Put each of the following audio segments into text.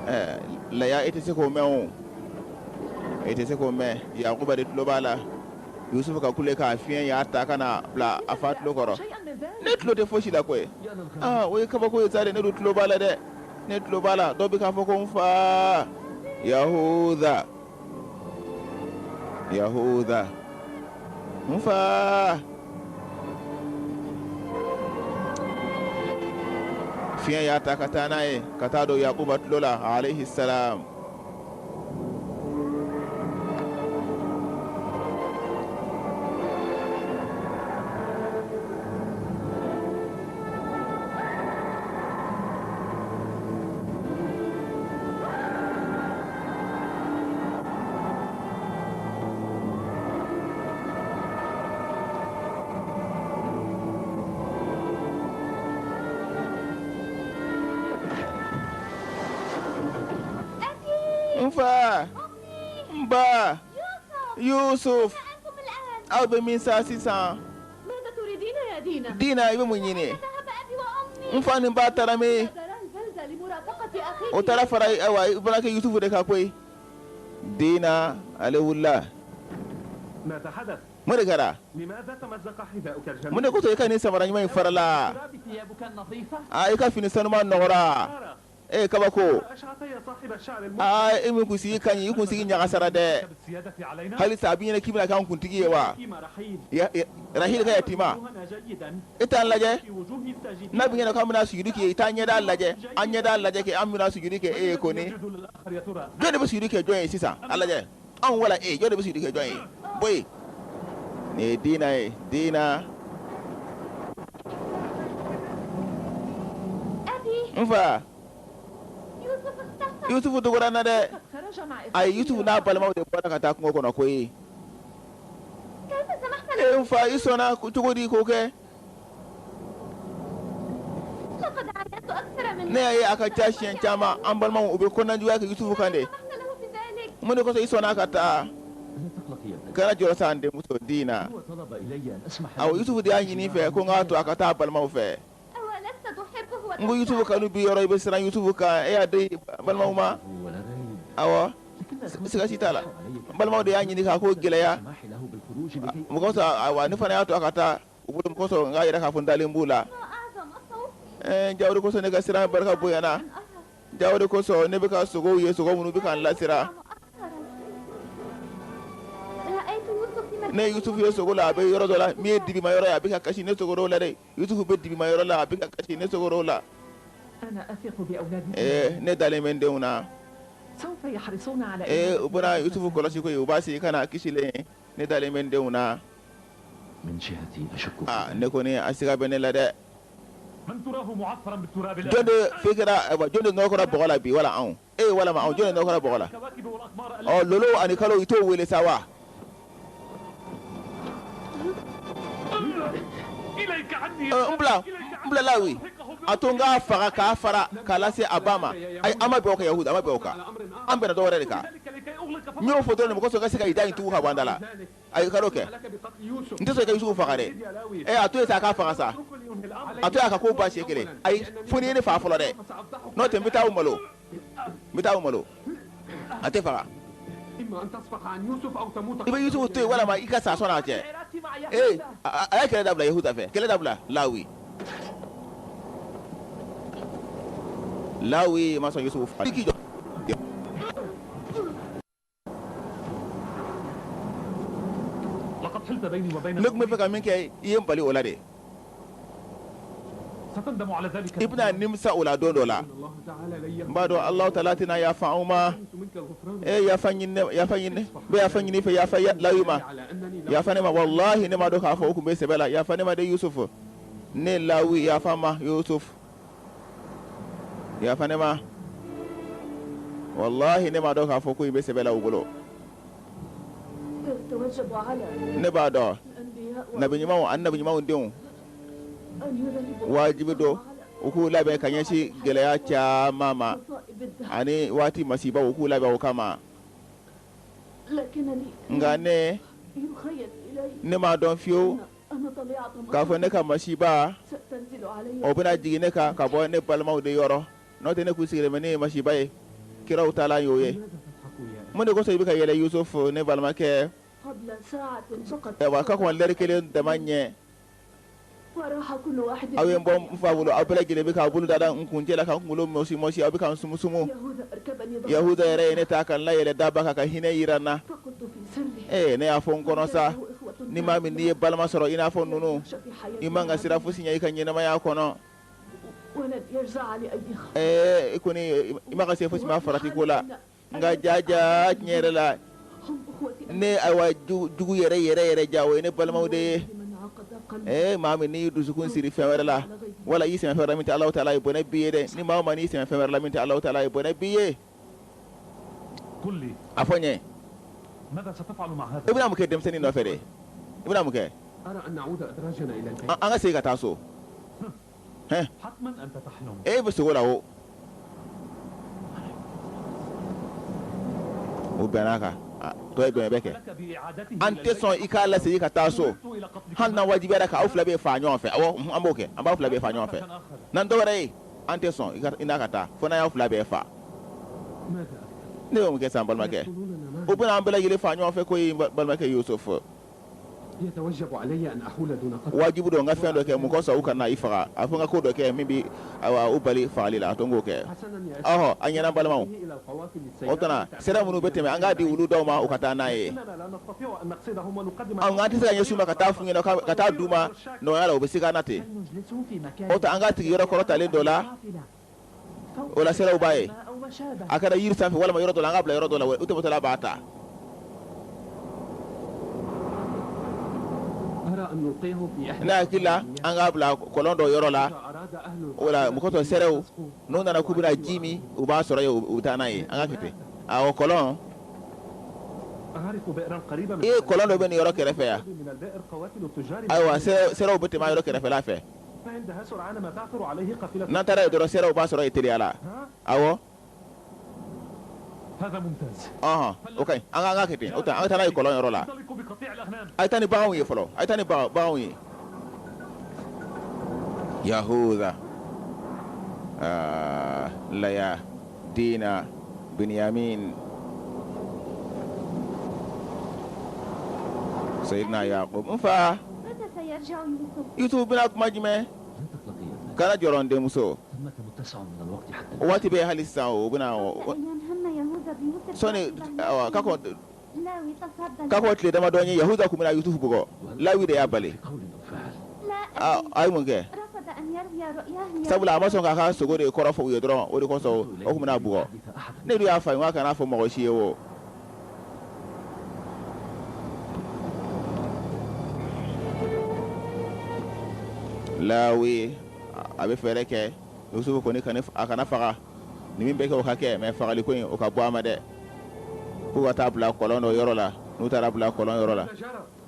Ɛɛ Laya, e tɛ se k'o mɛn o, e tɛ se k'o mɛn. Yakuba de tulo b'a la, Yusufu ka kule k'a fiɲɛ y'a ta ka na bila a fa tulo kɔrɔ. Ne tulo tɛ fosi la koyi. Aa, o ye kabako ye sa dɛ. Ne dun tulo b'a la dɛ, ne tulo b'a la, dɔ bɛ k'a fɔ ko n fa Yahuza, Yahuza, n fa. Fiɲɛ y'a ta ka taa n'a ye ka taa don Yakuba tulo la, alayhi salam. N fa, n ba, Yusuf, aw bɛ min sa sisan? Dina, i bɛ mun ɲini? N fa ni n ba taara min? O taara fara ayiwa i balimakɛ Yusufu de kan koyi. Dina ale wulila. Mun de kɛra? Mun de kosɔn i ka nin samara ɲuman in farala? Aa, i ka fini sanuman nɔgɔra. Ee kabako! Aa, e min kunsigi ka ɲi, i kunsigi ɲagasara dɛ. Halisa a b'i ɲɛna k'i bɛna k'an kuntigi ye wa? Rahil ka yatima, e t'an lajɛ n'a b'i ɲɛna k'an bɛna sujudu k'i ye, i t'an ɲɛda lajɛ, an ɲɛda lajɛ kɛ, an bɛna sujudu kɛ e ye kɔni. Jɔn de bɛ sujudu kɛ jɔn ye sisan? A lajɛ, anw wala e, jɔn de bɛ sujudu kɛ jɔn ye? Bɔ yen. Nin ye Dina ye, Dina. N fa, Yusufu dogora n na dɛ. Ayi, Yusufu n'a balimaw de bɔra ka taa kungo kɔnɔ koyi. E n fa, i sɔnna cogo di k'o kɛ? Ne y'a ye a ka ca siɲɛ caman, an balimaw u bɛ kɔnɔnajuguya kɛ Yusufu kan de. Mun de kosɔn i sɔnna ka taa? Kana jɔrɔ sa, n denmuso Dina. Awɔ, Yusufu de y'a ɲini n fɛ ko n k'a to a ka taa a balimaw fɛ. N ko Yusufu kanu b'i yɔrɔ, i bɛ siran Yusufu kan, e y'a di balimaw ma. Awɔ, siga si t'a la, n balimaw de y'a ɲini k'a ko gɛlɛya. Mun kosɔn ayiwa ne fana y'a to a ka taa u bolo, mun kosɔn n k'a yira k'a fɔ n dalen b'u la. Ɛɛ jawo de kosɔn ne ka siran barika bonyana. Jawo de kosɔn ne bɛ ka sogow ye, sogo minnu bɛ ka n lasiran. Ne Yusufu ye sogo la, a bɛ yɔrɔ dɔ la min ye dibima yɔrɔ ye, a bɛ ka kasi. Ne sogor'o la dɛ. Yusufu bɛ dibima yɔrɔ la, a bɛ ka kasi. Ne sogor'o la. Ee, ne dalen bɛ n denw na. Ee, u bɛna Yusufu kɔlɔsi koyi, u b'a segin ka na kisilen ye. Ne dalen bɛ n denw na. Aa, ne kɔni, a siga bɛ ne la dɛ. Jɔn de fekera, ayiwa, jɔn de nɔ kɛra bɔgɔ la bi wala anw? E walama anw, jɔn de nɔ kɛra bɔgɔ la? Ɔ, lolo ani kalo, i t'o wele sa wa? N bila, n bila Lawi, a to n k'a faga k'a fara k'a lase a ba ma. Ayi, an ma bɛn o kan Yahuda, an ma bɛn o kan. An bɛnna dɔ wɛrɛ de kan. N y'o fɔ dɔrɔn de, mɔgɔ sɔrɔ ka se ka i da in tugu ka bɔ an da la. Ayi, kan'o kɛ. N tɛ sɔn i ka Yusufu faga dɛ. Ɛ, a to yen sa, a k'a faga sa. A to yen a ka ko ban siɲɛ kelen. Ayi, fo n'i ye ne faga fɔlɔ dɛ. N'o tɛ n bɛ taa u malo. N bɛ taa u malo. A tɛ faga. I bɛ Yusufu to yen walama i ka sa sɔnni a cɛ. Ee, a ye kɛlɛ dabila Yahuda fɛ. Kɛlɛ dabila Lawi. Lawi ma sɔn Yusufu faga. I k'i jɔ. Ne tun bɛ fɛ ka min kɛ, i ye n bali o la de. I bɛna nimisa o la don dɔ la. N b'a dɔn Alahu taala tɛna yafa anw ma. E yafa ɲini, yafa ɲini, n bɛ yafa ɲini i fɛ, yafa Lawi ma, yafa ne ma. Walahi ne m'a dɔn k'a fɔ o tun bɛ sɛbɛ la. Yafa ne ma de Yusuf, ne Lawi, yafa n ma Yusuf. Yafa ne ma, walahi ne m'a dɔn k'a fɔ ko i bɛ sɛbɛ la u bolo. Ne b'a dɔn nabi ɲumanw ani nabi ɲumanw denw wajibi don u k'u labɛn ka ɲɛsin gɛlɛya caman ma ani waati masibaw, u k'u labɛn o kama. Nka ne m'a dɔn fiyewu k'a fɔ ne ka masiba o bɛna jigin ne kan ka bɔ ne balimaw de yɔrɔ. N'o tɛ ne kun sigilen bɛ ne ye masiba ye. kiraw taalan y'o ye. Mun de kosɔn i bɛ ka yɛlɛ Yusufu, ne balimakɛ? Ayiwa, ka kɔn lɛri kelen dama ɲɛ, aw ye n bɔ n fa bolo, aw bɛɛ lajɛlen bɛ k'aw bolo da n kuncɛ la, ka n kunkolo mɔsi mɔsi, aw bɛ ka n sumusumu. Yahuda yɛrɛ ye ne ta ka n layɛlɛ daba kan ka hinɛ yira n na. Ee, ne y'a fɔ n kɔnɔ sa, ni maa min n'i ye balima sɔrɔ i n'a fɔ ninnu, i man ka siran fosi ɲɛ i ka ɲɛnamaya kɔnɔ. Ee, i kɔni i man ka se fosi ma farati ko la. Nka jaja, tiɲɛ yɛrɛ la, ne ayiwa jugu yɛrɛ yɛrɛ yɛrɛ ja, o ye ne balimaw de ye. Ee, maa min n'i dusukun siri fɛn wɛrɛ la, wala i sɛmɛ fɛn wɛrɛ min tɛ Alahu taala ye, bɔnɛ b'i ye dɛ. Ni maa o maa n'i sɛmɛ fɛn wɛrɛ la min tɛ Alahu taala ye, bɔnɛ b'i ye. A fɔ n ye, i bɛna mun kɛ denmisɛnnin nɔfɛ dɛ? I bɛna mun kɛ? An ka segin ka taa so. Hɛn, e bɛ sogo la o. O bɛnna kan, tɔ ye bɛn bɛ kɛ. An tɛ sɔn i k'a lasegin ka taa so, hali n'a wajibiyara k'aw fila bɛɛ faa ɲɔgɔn fɛ. Awɔ, an b'o kɛ, an b'aw fila bɛɛ faa ɲɔgɔn fɛ. N'an dɔ wɛrɛ ye, an tɛ sɔn i n'a ka taa fo n'a y'aw fila bɛɛ faa. Ne y'o mun kɛ sisan, balimakɛ? O bɛna an bɛɛ lajɛlen faa ɲɔgɔn fɛ koyi, balimakɛ Yusufu. Wajibu don n ka fɛn dɔ kɛ mun kosɔn u kana i faga. A fo n ka ko dɔ kɛ min bɛ ayiwa u bali fagali la, a to n k'o kɛ. Ɔhɔ, a ɲɛna, balimaw. O tuma sira minnu bɛ tɛmɛ, an k'a di olu dɔw ma, u ka taa n'a ye. An tɛ se ka ɲɛsin u ma ka taa f'u ɲɛna ka taa d'u ma nɔgɔya la, u bɛ siga an na ten. O tuma an k'a sigi yɔrɔ kɔrɔtalen dɔ la, o la seraw b'a ye. A kɛra yiri sanfɛ walima yɔrɔ dɔ la, an k'a bila yɔrɔ dɔ la, u tɛmɛtɔla b'a ta. Ne hakili la, an k'a bila kɔlɔn dɔ yɔrɔ la, o la mɔgɔ tɔ sɛrɛw n'u nana k'u bɛna ji min, u b'a sɔrɔ yen, u bɛ taa n'a ye. An k'a kɛ ten. Awɔ, kɔlɔn. Ee, kɔlɔn dɔ bɛ nin yɔrɔ kɛrɛfɛ yan. Ayiwa, sɛrɛw bɛ tɛmɛ a yɔrɔ kɛrɛfɛla fɛ. N'an taara yen dɔrɔn, sɛrɛw b'a sɔrɔ yen teliya la. Awɔ, o ka ɲi, an k'a kɛ ten. O an ka taa n'a ye kɔlɔn yɔrɔ la. A ye taa ni baganw ye fɔlɔ, a ye taa ni baganw ye. Yahuza, Laya, Dina, Binyamin, Seyidina Yakub n fa, Yusufu bɛna kuma jumɛn? Kana jɔrɔ n denmuso, waati bɛ hali sisan, o bɛna sɔnni ka kɔn tile damadɔ ɲɛ, Yahuza tun bɛna Yusufu bugɔ, Lawi de y'a bali. A ye mun kɛ? Sabula a ma sɔn k'a ka sugo de kɔrɔ fɔ u ye dɔrɔn, o de kosɔn o tun bɛna bugɔ. Ne dun y'a fɔ a ye k'a kana fɔ mɔgɔ si ye o. Lawi a bɛ fɛɛrɛ kɛ Yusufu kɔni a kana faga. Ni min bɛ kɛ o ka kɛ, mais fagali ko in o ka bɔ a ma dɛ. K'u ka taa bila kɔlɔn dɔ yɔrɔ la. N'u taara bila kɔlɔn yɔrɔ la,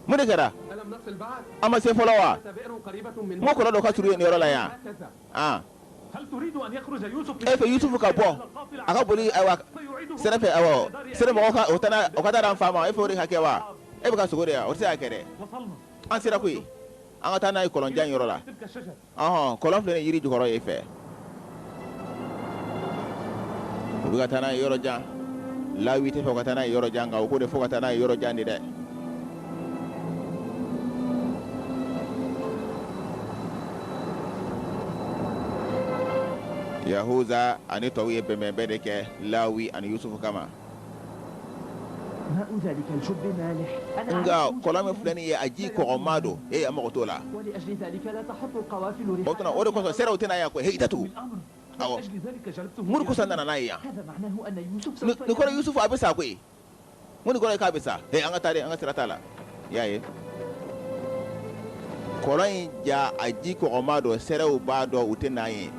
mun de kɛra? An ma se fɔlɔ wa? N ko kɔlɔn dɔ ka surun yen yɔrɔ la yan. E fɛ Yusufu ka bɔ, a ka boli, ayiwa sɛrɛ fɛ, ayiwa sɛrɛ mɔgɔw ka o taa o ka taa an fa ma. E fɛ o de ka kɛ wa? E bɛ ka sogo de yan, o tɛ se ka kɛ dɛ. An sera koyi, an ka taa n'a ye kɔlɔnjan yɔrɔ la. Ɔhɔn, kɔlɔn filɛ nin yiri jukɔrɔ yen fɛ. U bɛ ka taa n'a ye yɔrɔ jan. Lawi tɛ fɛ u ka taa n'a ye yɔrɔ jan, nka u ko de fo ka taa n'a ye yɔrɔ jan de dɛ. Yahuza ani tɔw ye bɛnbɛnbɛn de kɛ Lawi ani Yusufu kama. Nka kɔlɔn min filɛ nin ye, a ji kɔgɔma don. Ee, an mago t'o la. O tuma o de kosɔn sɛrɛw tɛna yan koyi. He, i datugu. Awɔ, mun de kosɔn nana n'a ye yan? Nin kɔrɔ Yusufu a bɛ sa koyi. Mun de kɔrɔ ye k'a bɛ sa? He, an ka taa dɛ, an ka sira t'a la. I y'a ye, kɔlɔn in ja, a ji kɔgɔma don, sɛrɛw b'a dɔn, u tɛ n'a ye.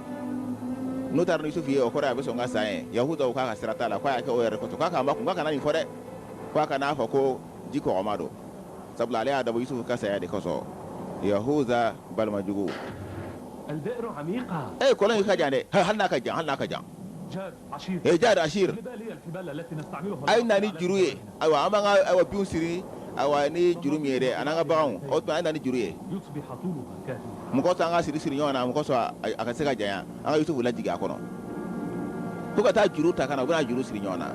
N'u taara ni Yusufu ye, o kɔrɔ ye a bɛ sɔn ka sa yen. Yahuza ko k'a ka sira t'a la, k'a y'a kɛ o yɛrɛ kosɔn, k'a k'a makun, k'a kana nin fɔ dɛ, k'a kan'a fɔ ko ji kɔgɔma don, sabula ale y'a dabɔ Yusufu ka saya de kosɔn. Yahuza balima jugu. Ee, kɔlɔn in ka jan dɛ. Hali n'a ka jan, hali n'a ka jan. Ee, Jad, Ashir, a ye na ni juru ye. Ayiwa, an b'an ka ayiwa binw siri ayiwa ni juru min ye dɛ, an'an ka baganw. O tuma a ye na ni juru ye. Mun kosɔn an ka siri siri ɲɔgɔn na? Mun kosɔn a ka se ka janya? An ka Yusufu lajigin a kɔnɔ. Ko ka taa juru ta ka na, u bɛna juru siri ɲɔgɔn na.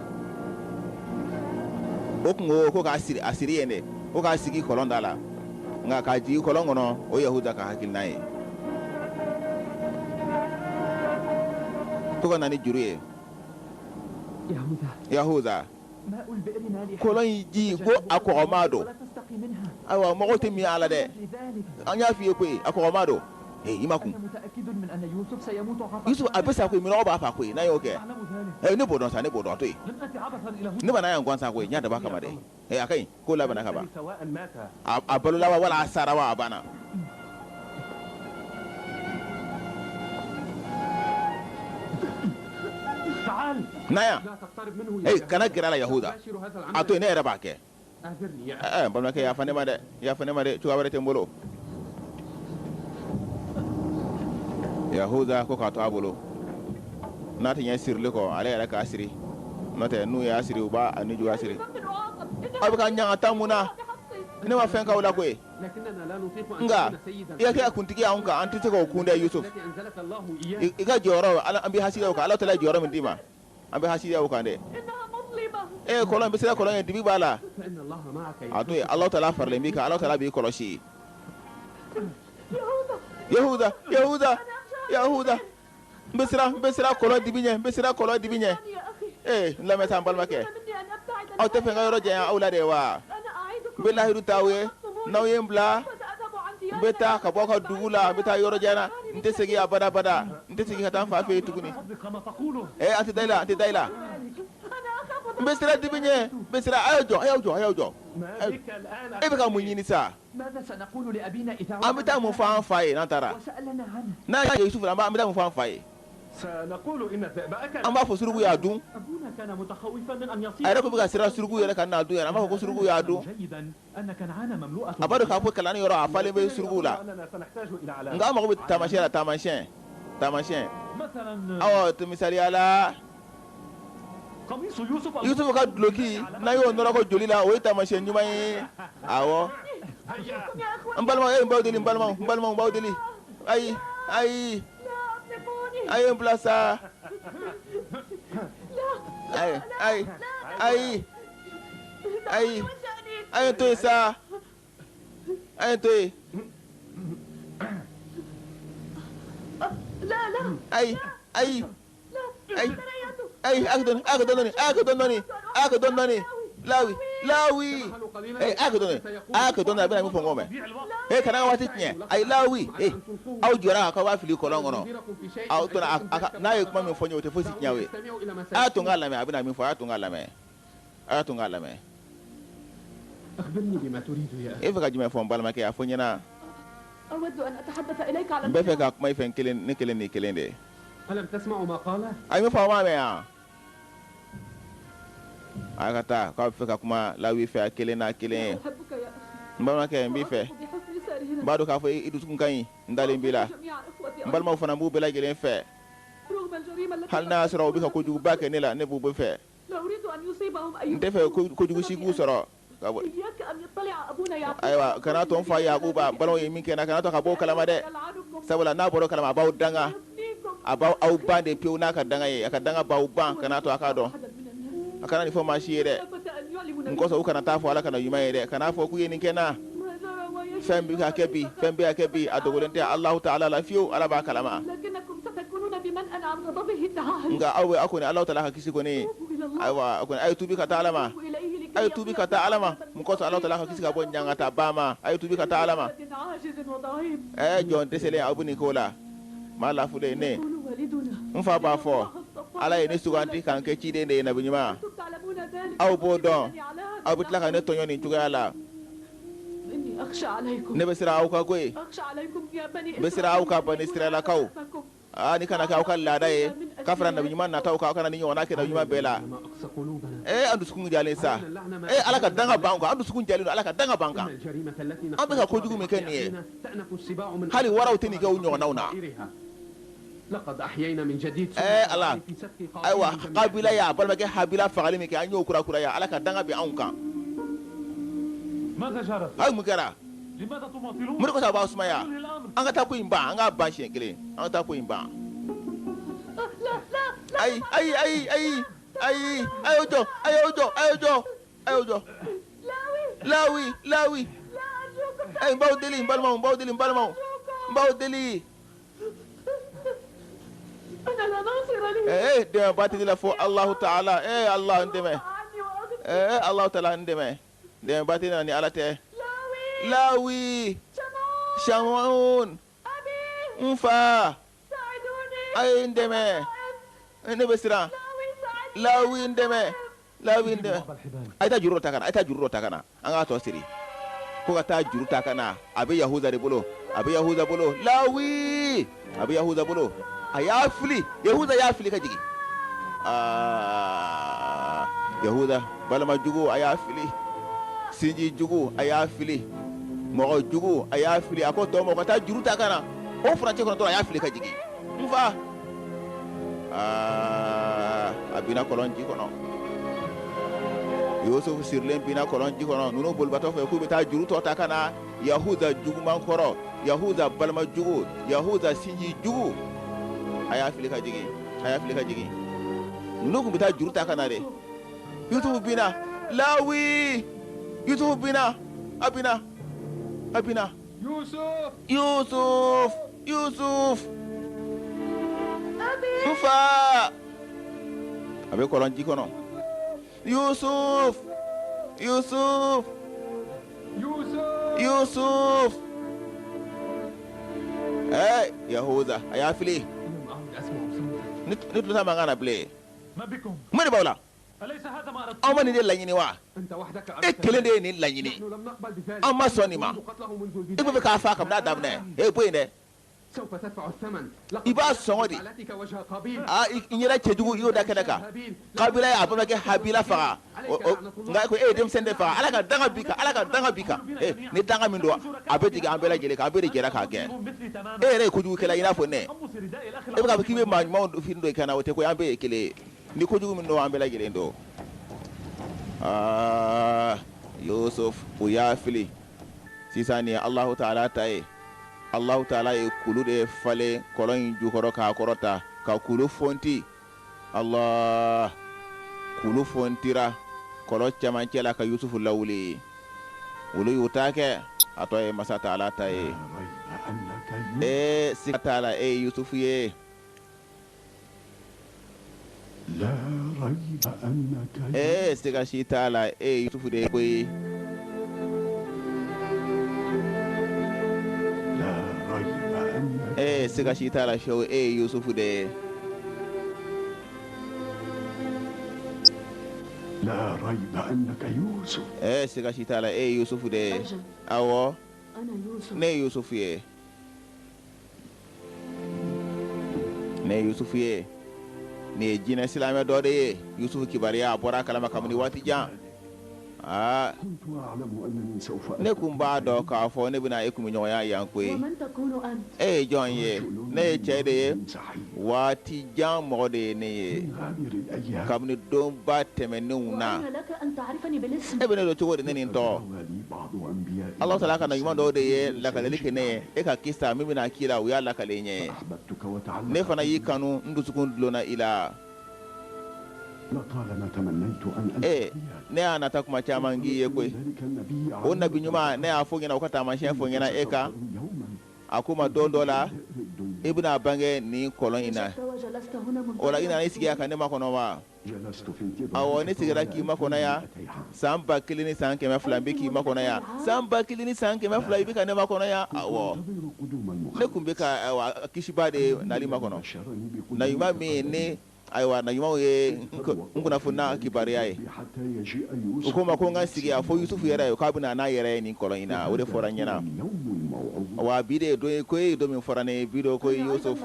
O kun ko ko k'a siri, a siri yen de, ko k'a sigi kɔlɔn da la. Nka k'a jigin kɔlɔn kɔnɔ, o ye Yahuda ka hakilina ye. Ko ka na ni juru ye. Yahuda, kɔlɔn in ji ko a kɔgɔma don. Ayiwa, mɔgɔw tɛ min a la dɛ. An y'a f'i ye koyi, a kɔgɔma don. Ee, i ma kun. Yusuf a bɛ sa koyi, minnɔgɔ b'a fa koyi n'a y'o kɛ. Ee, ne b'o dɔn sa, ne b'o dɔn, a to yen. Ne ma na yan gansan koyi, n y'a dabɔ a kama de. Ee, a ka ɲi, ko labɛnna ka ban. A balola wa wala a sara wa, a banna. Na yan. Ee, kana gɛrɛ a la Yahuda. A to yen, ne yɛrɛ b'a kɛ. Ɛɛ, n balimakɛ, yafa ne ma dɛ, yafa ne ma dɛ, cogoya wɛrɛ tɛ n bolo. Yahuda ko k'a to a bolo, n'a tɛ ɲɛ sirili kɔ, ale yɛrɛ k'a siri, n'o tɛ n'u y'a siri, u b'a a ni juguya siri. Aw bɛ ka ɲangata mun na? Ne ma fɛn k'aw la koyi. Nka i ka kɛ kuntigi anw kan, an tɛ se k'o kun dɛ. Yusuf, i ka jɔyɔrɔ, an bɛ hasidiya o kan. Ala taala ye jɔyɔrɔ min d'i ma, an bɛ hasidiya o kan dɛ. E kɔlɔn bɛ sira, kɔlɔn ye dibi b'a la. A to yen, Ala taala faralen b'i kan, Ala taala b'i kɔlɔsi. Yahuda, Yahuda, Yahuda, n bɛ siran, n bɛ siran kɔlɔn dibi ɲɛ, n bɛ siran kɔlɔn dibi ɲɛ. Ee, n lamɛn sa, n balimakɛ, aw tɛ fɛ n ka yɔrɔ janya aw la de wa? N bɛ lahidu ta aw ye, n'aw ye n bila, n bɛ taa ka bɔ aw ka dugu la, n bɛ taa yɔrɔ jan na, n tɛ segin abada bada, n tɛ segin ka taa n fa fɛ yen tuguni. Ee, an tɛ da i la, an tɛ da i la. N bɛ siran dibi ɲɛ, n bɛ siran. A y'aw jɔ, a y'aw jɔ, a y'aw jɔ. E bɛ ka mun ɲini sa? An bɛ taa mun fɔ an fa ye n'an taara? N'a y'a ye Yusufu la, an bɛ taa mun fɔ an fa ye? An b'a fɔ suruku y'a dun. A yɛrɛ ko bɛ ka siran suruku yɛrɛ ka n'a dun yɛrɛ. An b'a fɔ ko suruku y'a dun. A b'a dɔn k'a fɔ Kanani yɔrɔ a falen bɛ surukuw la. Nka an mago bɛ taamasiyɛn la, taamasiyɛn, taamasiyɛn. Awɔ, misaliya la, Yusufu ka duloki, n'a y'o nɔrɔ ko joli la, o ye taamasiyɛn ɲuman ye. Awɔ, n balimaw, e n b'aw deli, n balimaw, n balimaw, n b'aw deli. Ayi, ayi, a ye n bila sa. Ayi, ayi, ayi, ayi, a ye n to yen sa, a ye n to yen. Ayi, ayi, ayi, ayi, a kɛ dɔɔni, a kɛ dɔɔni, a kɛ dɔɔni, a kɛ dɔɔni. Lawi, Lawi, ee, a kɛ dɔɔni, a kɛ dɔɔni, a bɛna min fɔ n k'o mɛn. Ee, kana waati tiɲɛ. Ayi, Lawi, ee, aw jɔra k'aw b'a fili kɔlɔn kɔnɔ. Aw tora n'a ye kuma min fɔ n ye, o tɛ fosi tiɲɛ aw ye. A y'a to n k'a lamɛn, a bɛna min fɔ, a y'a to n k'a lamɛn, a y'a to n k'a lamɛn. E fɛ ka jumɛn fɔ n balimakɛ? A fɔ n ɲɛna. N bɛ fɛ ka kuma i fɛ n kelen, ne kelen ni kelen de. A ye min fɔ, aw m'a mɛn yan? A ka taa k'a bɛ fɛ ka kuma Lawi fɛ a kelen n'a kelen ye. N balimakɛ, n b'i fɛ, n b'a dɔn k'a fɔ i dusukun ka ɲi, n dalen b'i la. N balimaw fana, n b'u bɛɛ lajɛlen fɛ, hali n'a y'a sɔrɔ u bɛ ka kojuguba kɛ ne la, ne b'u bɛɛ fɛ. N tɛ fɛ kojugu si k'u sɔrɔ. Ayiwa, kana to n fa Yakuba, balimaw ye min kɛ n na, kana to ka bɔ o kalama dɛ. Sabula n'a bɔra o kalama, a b'aw danga, a b'aw aw ban de pewu n'a ka danga ye. A ka danga b'aw ban. Kana to a k'a dɔn, a kana nin fɔ maa si ye dɛ. N kosɔn, u kana taa fɔ Ala ka nabiɲuman ye dɛ. Kana fɔ k'u ye nin kɛ n na. Fɛn bɛ ka kɛ bi, fɛn bɛ ka kɛ bi, a dogolen tɛ Alahu taala la fiyewu, Ala b'a kalama. Nka aw bɛ, aw kɔni, Alahu taala ka kisi kɔni, ayiwa, kɔni a ye tuubi ka taa Ala ma, a ye tuubi ka taa Ala ma. Mun kosɔn? Alahu taala ka kisi ka bɔ ɲangataba ma. A ye tuubi ka taa Ala ma. Ɛ, jɔn dɛsɛlen, aw bɛ nin ko la, maa lafulen ne. N fa b'a fɔ, Ala ye ne sugandi k'an kɛ ciden de ye, nabi ɲuman. Aw b'o dɔn, aw bɛ tila ka ne tɔɲɔ nin cogoya la. Ne bɛ siran aw ka koyi, n bɛ siran aw ka, bani Israɛlakaw. Aa, ni kana kɛ aw ka laada ye ka fara nabi ɲuman nataw kan, aw kana ni ɲɔgɔnna kɛ nabi ɲuman bɛɛ la. Ee, an dusukun jalen sa. Ee, Ala ka danga b'an kan, an dusukun jalen don, Ala ka danga b'an kan. An bɛ ka kojugu min kɛ nin ye, hali waraw tɛ nin kɛ u ɲɔgɔnnaw na. Ee Ala, ayiwa, Kabila y'a balimakɛ Habila fagali min kɛ, an y'o kura kuraya. Ala ka danga bɛ anw kan. Ayi, mun kɛra? Mun de kosɔn a b'aw sumaya? An ka taa ko in ban, an k'a ban siɲɛ kelen, an ka taa ko in ban. Ayi. Ayi ayi ayi ayi ayi, a y'o jɔ, a y'o jɔ, a y'o jɔ, a y'o jɔ. Lawi, Lawi. Ayi, n b'aw deli, n balimaw, n b'aw deli, n balimaw, n b'aw deli. Ee, dɛmɛba tɛ ne la fo Alahu taala. Ee Ala, n dɛmɛ. Ee Alahu taala, n dɛmɛ. Dɛmɛba tɛ ne la ni Ala tɛ. Lawi, Shamun, n fa, a ye n dɛmɛ, ne bɛ siran. Lawi, n dɛmɛ, Lawi, n dɛmɛ. A ye taa juru dɔ ta ka na, a ye taa juru dɔ ta ka na, an k'a tɔ siri. Ko ka taa juru ta ka na, a bɛ Yahuza de bolo, a bɛ Yahuza bolo. Lawi, a bɛ Yahuza bolo. A y'a fili, Yahuza y'a fili ka jigin. Aa, Yahuza, balima jugu, a y'a fili. Sinji jugu, a y'a fili. Mɔgɔ jugu, a y'a fili. A ko tɔw ma ka taa juru ta ka na. O furancɛ kɔnɔ dɔrɔn, a y'a fili ka jigin. N fa. Aa, a binna kɔlɔn ji kɔnɔ. Yusufu sirilen binna kɔlɔn ji kɔnɔ. Ninnu bolibatɔ fɛ k'u bɛ taa juru tɔ ta ka na. Yahuza juguman kɔrɔ, Yahuza balima jugu, Yahuza sinji jugu, a y'a fili ka jigin, a y'a fili ka jigin. Ninnu tun bɛ taa juru ta ka na de. Yusufu binna, Lawi! Yusufu binna, a binna, a binna. Yusuf! Yusuf! Yusuf! N fa! A bɛ kɔlɔn ji kɔnɔ. Yusuf! Yusuf! Yusuf! Ɛɛ Yahuza, a y'a fili. Ne tulo t'a mankan na bilen. Mun de b'aw la? Aw ma nin de laɲini wa? E kelen de ye nin laɲini. An ma sɔn nin ma. E bɛ fɛ k'a faa kabini a daminɛ. E bɔ yen dɛ. I b'a sɔngɔ di. Aa, i ɲɛda cɛjugu, i y'o da kɛnɛ kan. Kabila ye a balimakɛ Habila faga. Nka ko e ye denmisɛn de faga. Ala ka danga b'i kan, Ala ka danga b'i kan. Ee, ni danga min don, a bɛ jigin an bɛɛ lajɛlen kan, an bɛɛ de jɛra k'a kɛ. E yɛrɛ ye kojugukɛla i n'a fɔ ne. E bɛ k'a fɔ k'i bɛ maa ɲumanw fini don i kan na, o tɛ ko ye, an bɛɛ ye kelen ye. Ni kojugu min don, an bɛɛ lajɛlen don. Aa, Yusuf, u y'a fili. Sisan nin ye Alahu taala ta ye. Alahu taala ye kulu de falen kɔlɔn in jukɔrɔ k'a kɔrɔta, ka kulu fonti. Allah, kulu fontira kɔlɔn cɛmancɛ la ka Yusufu lawuli. Olu y'u ta kɛ, a tɔ ye masa taala ta ye. Ee, siga t'a la, e ye Yusufu ye. Ee, siga si t'a la, e ye Yusufu de ye koyi. Ee, siga si t'a la fiyewu, e ye Yusufu de ye. Ee, siga si t'a la, e ye Yusufu de ye. Awɔ, ne ye Yusufu ye. Ne ye Yusufu ye. Nin ye jinɛ silamɛ dɔ de ye. Yusufu kibaruya, a bɔra a kalama kabini waati jan. Aa, ne kun b'a dɔn k'a fɔ ne bɛna e kunbɛnɲɔgɔnya yan koyi. E ye jɔn ye? Ne ye cɛ de ye, waati jan mɔgɔ de ye ne ye, kabini donba tɛmɛnenw na. E bɛ ne dɔn cogo di ne ni n tɔgɔ? Ala taala ka nabi ɲuman dɔw de ye lakaleli kɛ ne ye e ka kisa min bɛna k'i la, u y'a lakale n ye. Ne fana y'i kanu, n dusukun dulonna i la. Ee, ne y'a nata kuma caman k'i ye koyi. O nabi ɲuman, ne y'a fɔ ɲɛna, o ka taamasiyɛn fɔ ɲɛna e kan. A ko ma don dɔ la, i bɛna bange nin kɔlɔn in na. O la, i nana i sigi yan ka ne makɔnɔ wa? Awɔ, ne sigira k'i makɔnɔ yan san 1200, n bɛ k'i makɔnɔ yan san 1200, i bɛ ka ne makɔnɔ yan. Awɔ, ne tun bɛ ka ayiwa kisiba de nali makɔnɔ, nabi ɲuman min ni ayiwa nabi ɲumanw ye n kunnafoni n'a kibaruya ye. U ko n ma ko n ka sigi yan fo Yusufu yɛrɛ ye, k'a bɛna n'a yɛrɛ ye nin kɔlɔn in na. O de fɔra n ɲɛna. Wa bi de ye don ye koyi, don min fɔra ne ye bi don koyi Yusuf.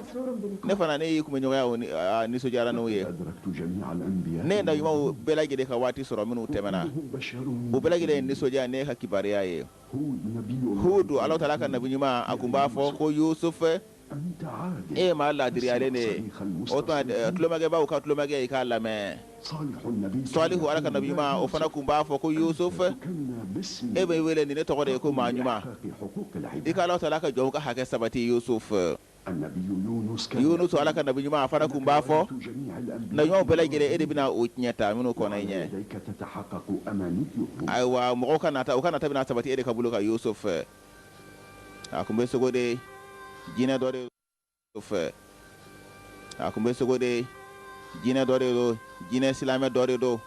Ne fana ne y'i kunbɛnɲɔgɔnya, o nisɔndiyara n'o ye. Ne ye nabi ɲumanw bɛɛ lajɛlen ka waati sɔrɔ minnu tɛmɛna, u bɛɛ lajɛlen ye nisɔndiya n'e ka kibaruya ye. Hudu, Alahu taala ka nabi ɲuman, a tun b'a fɔ ko Yusuf, e ye maa laadiriyalen de ye. O tuma tulomakɛbaw ka tulomakɛ, i k'a lamɛn. Salihu, Ala ka nabi ɲuman, o fana tun b'a fɔ ko Yusuf, e bɛ wele nin ne tɔgɔ de ye ko maa ɲuman. I ka Alahu taala ka jɔnw ka hakɛ sabati Yusuf. Yunusu, Ala ka nabi ɲuman, a fana kun b'a fɔ nabi ɲumanw bɛɛ lajɛlen, e de bɛna o tiɲɛ ta minnu kɔnɔ i ɲɛ. Ayiwa, mɔgɔw ka nata, u ka nata bɛna sabati e de ka bolo kan. Yusuf, a kun bɛ sogo de jinɛ dɔ de fɛ, a kun bɛ sogo de jinɛ dɔ de don, jinɛ silamɛ dɔ de don.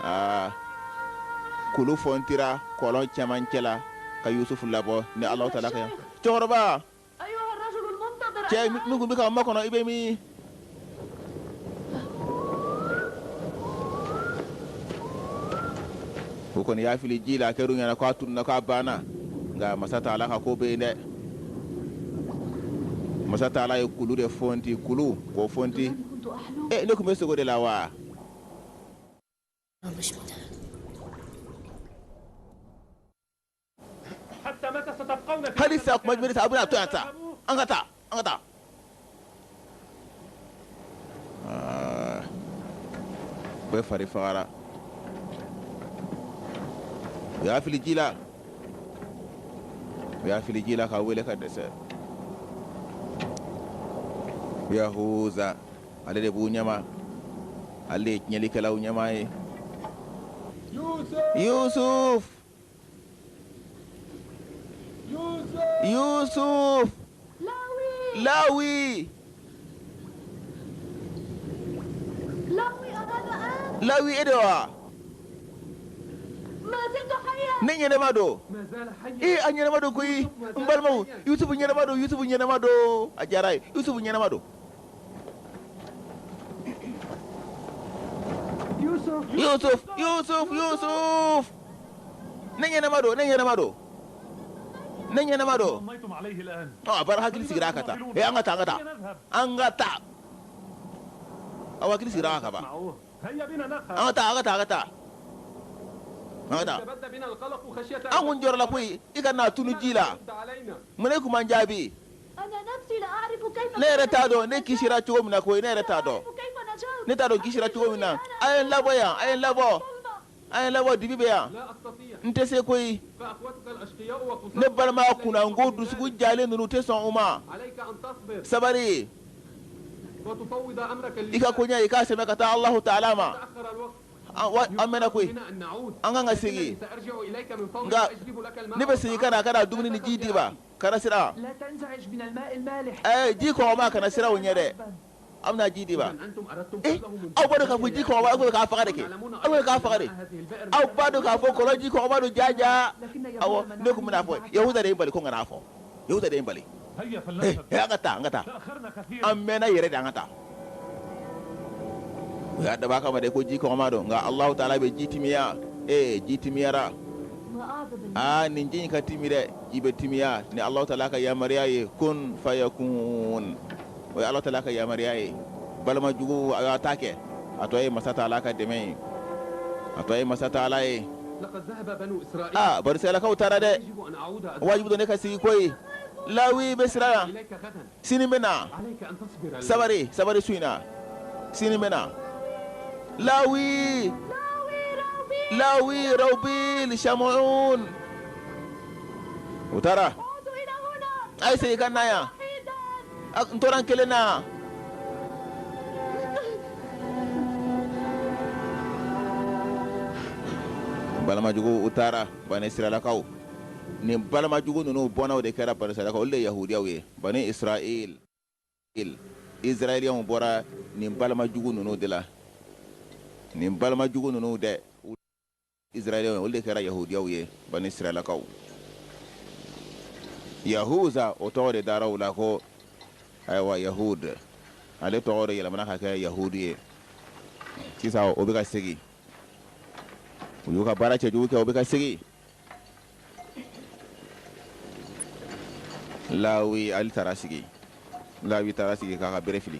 Aa, kulu fɔntira kɔlɔn cɛmancɛ la ka Yusufu labɔ ni Alahu taala ka cɛkɔrɔba. Cɛ min kun bɛ ka makɔnɔ, i bɛ min? O kɔni y'a fili ji la, a kɛra u ɲɛna k'a tununna, k'a banna, nka masa taala ka ko bɛ yen dɛ. Masa taala ye kulu de fɔnti, kulu k'o fɔnti. E, ne tun bɛ sogo de la wa? Halisa kuma jumɛn sa, a bɛna to yan sa? An ka taa, an ka taa. Bɛɛ fari fagara. U y'a fili ji la, u y'a fili ji la ka wele ka dɛsɛ. Yahuza, ale de b'u ɲɛma, ale de ye tiɲɛlikɛlaw ɲɛmaa ye. Yusuf, Yusuf, Lawi, Lawi, e de wa? Ne ɲɛnɛma don. Ee, a ɲɛnɛma don koyi! N balimaw, Yusufu ɲɛnɛma don, Yusufu ɲɛnɛma don! A diyara ye, Yusufu ɲɛnɛma don. Yusuf, Yusuf, Yusuf! Ne ɲɛnɛma don, ne ɲɛnɛma don, ne ɲɛnɛma don. A baara hakili sigira a ka taa. Ee, an ka taa, an ka taa, an ka taa. Aw hakili sigira a ka ban. An ka taa, an ka taa, an ka taa, an ka taa. An kun jɔrɔla koyi i ka n'a tunu ji la. Mun ne kun man jaabi? Ne yɛrɛ t'a dɔn ne kisira cogo min na koyi. Ne yɛrɛ t'a dɔn, ne t'a dɔn kisira cogo min na. A ye n labɔ yan, a ye n labɔ, a ye n labɔ, dibi bɛ yan. N tɛ se koyi. Ne balima kunnango dusukun jalen ninnu tɛ sɔn u ma. Sabari, i ka koɲɛ, i k'a sɛmɛ ka taa Alahu taala ma. An mɛnna koyi, an kan ka segin, nka ne bɛ segin ka na ka na dumuni ni ji d'i ma. Kana siran, ji kɔgɔma, kana siran o ɲɛ dɛ, an bɛna ji d'i ma. Ee, aw b'a dɔn k'a fɔ ji kɔgɔma, aw bɛ k'a faga de kɛ, aw bɛ k'a faga de. Aw b'a dɔn k'a fɔ kɔlɔn ji kɔgɔma don jaja. Awɔ, ne tun bɛna fɔ, Yahuda de ye n bali ko n kana fɔ, Yahuda de ye n bali. Ee, an ka taa, an ka taa, an mɛnna yɛrɛ de, an ka taa. O y'a dabɔ a kama de ko ji kɔgɔma don, nka Alahu taala bɛ ji timiya. Ee, ji timiyara. Aa, nin ji in ka timi dɛ! Ji bɛ timiya ni Alahu taala ka yamaruya ye, kun fayakun, o ye Alahu taala ka yamaruya ye. Balima jugu, a y'a ta kɛ, a tɔ ye masa taala ka dɛmɛ ye, a tɔ ye masa taala ye. Aa, bani Israilakaw taara dɛ! Wajibi don ne ka segin koyi. Lawi bɛ siran yan. Sini bɛ na. Sabari, sabari su in na, sini bɛ na. Lawi, Lawi, Rawbil, Shamun, u taara. A ye segin ka na yan, n tora n kelen na. Balimajugu, u taara, bani Israilakaw. Nin balimajugu ninnu bɔnnaw de kɛra bani Israilakaw, olu de ye yahudiyaw ye. Bani Israil, Israiliyɛnw bɔra nin balima jugu ninnu de la. Nin balima jugu ninnu dɛ, Israiliyɛnw, olu de kɛra yahudiyaw ye, bani Israilakaw. Yahuza, o tɔgɔ de dara u la ko ayiwa Yahud, ale tɔgɔ de yɛlɛmana ka kɛ Yahudu ye. Sisan o bɛ ka segin, u y'u ka baara cɛjugu kɛ, u bɛ ka segin. Lawi, ale taara sigi, Lawi taara sigi k'a ka bere fili.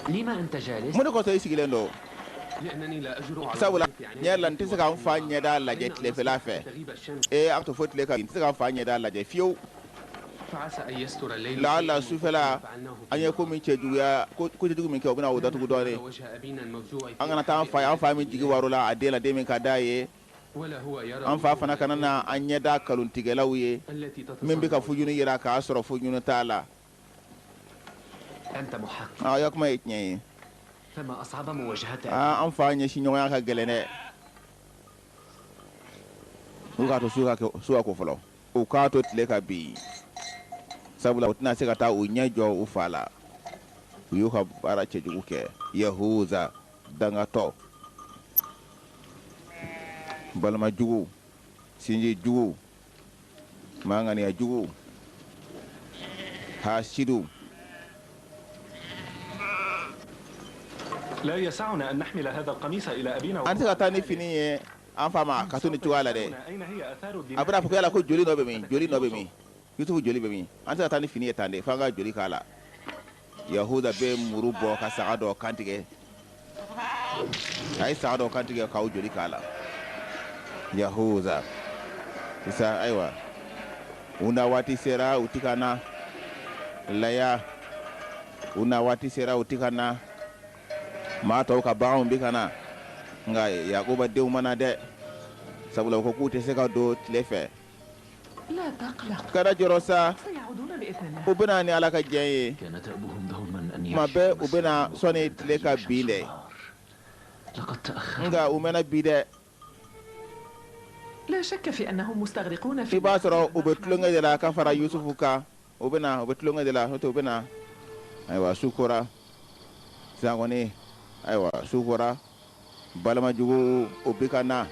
Mun de kosɔn i sigilen don? Sabula ɲɛ yɛrɛ la, n tɛ se ka n fa ɲɛda lajɛ tilefɛla fɛ. Ee, a to fo tile ka, n tɛ se ka n fa ɲɛda lajɛ fiyewu. Laala sufɛla an ye ko min cɛjuguya, ko cɛjugu min kɛ, o bɛna o datugu dɔɔnin. An kana taa an fa ye, an fa min jigi warola a den la, den min ka d'a ye. An fa fana kana na an ɲɛda nkalontigɛlaw ye min bɛ ka fujunu jira k'a sɔrɔ fujunu t'a la. Aa ya kuma ye tiɲɛ ye. Aa an fa ɲɛsin ɲɔgɔnya ka gɛlɛn dɛ. U k'a to su ka ko fɔlɔ. U k'a to tile ka bin sabula u tɛna se ka taa u ɲɛ jɔ u fa la. U y'u ka baara cɛjugu kɛ. Yahuza dangatɔ, balima jugu, sinji jugu, maa ŋaniya jugu, hasidu. An tɛ se ka taa ni fini ye an fa ma ka to nin cogoya la dɛ. A bɛna fɔ ko yala ko joli nɔ bɛ min, joli nɔ bɛ min, Yusufu joli bɛ min? An tɛ se ka taa ni fini ye tan dɛ, f'an ka joli k'a la. Yahuza bɛ muru bɔ ka saga dɔ kantigɛ. A ye saga dɔ kantigɛ k'o joli k'a la. Yahuza sisan ayiwa u na waati sera u ti ka na. Laya u na waati sera u ti ka na. Maa tɔw ka baganw bi ka na, nka Yakuba denw ma na dɛ, sabula u ko k'u tɛ se ka don tile fɛ. Kana jɔrɔ sa, u bɛna ni Ala ka diɲɛ ye. Tuma bɛɛ u bɛna sɔnni tile ka bin dɛ, nka u mɛnna bi dɛ. I b'a sɔrɔ u bɛ tulonkɛ de la ka fara Yusufu kan. U bɛ na, u bɛ tulonkɛ de la, n'o tɛ u bɛ na. Ayiwa su kora sisan kɔni, ayiwa su kora, balima juguw u bi ka na,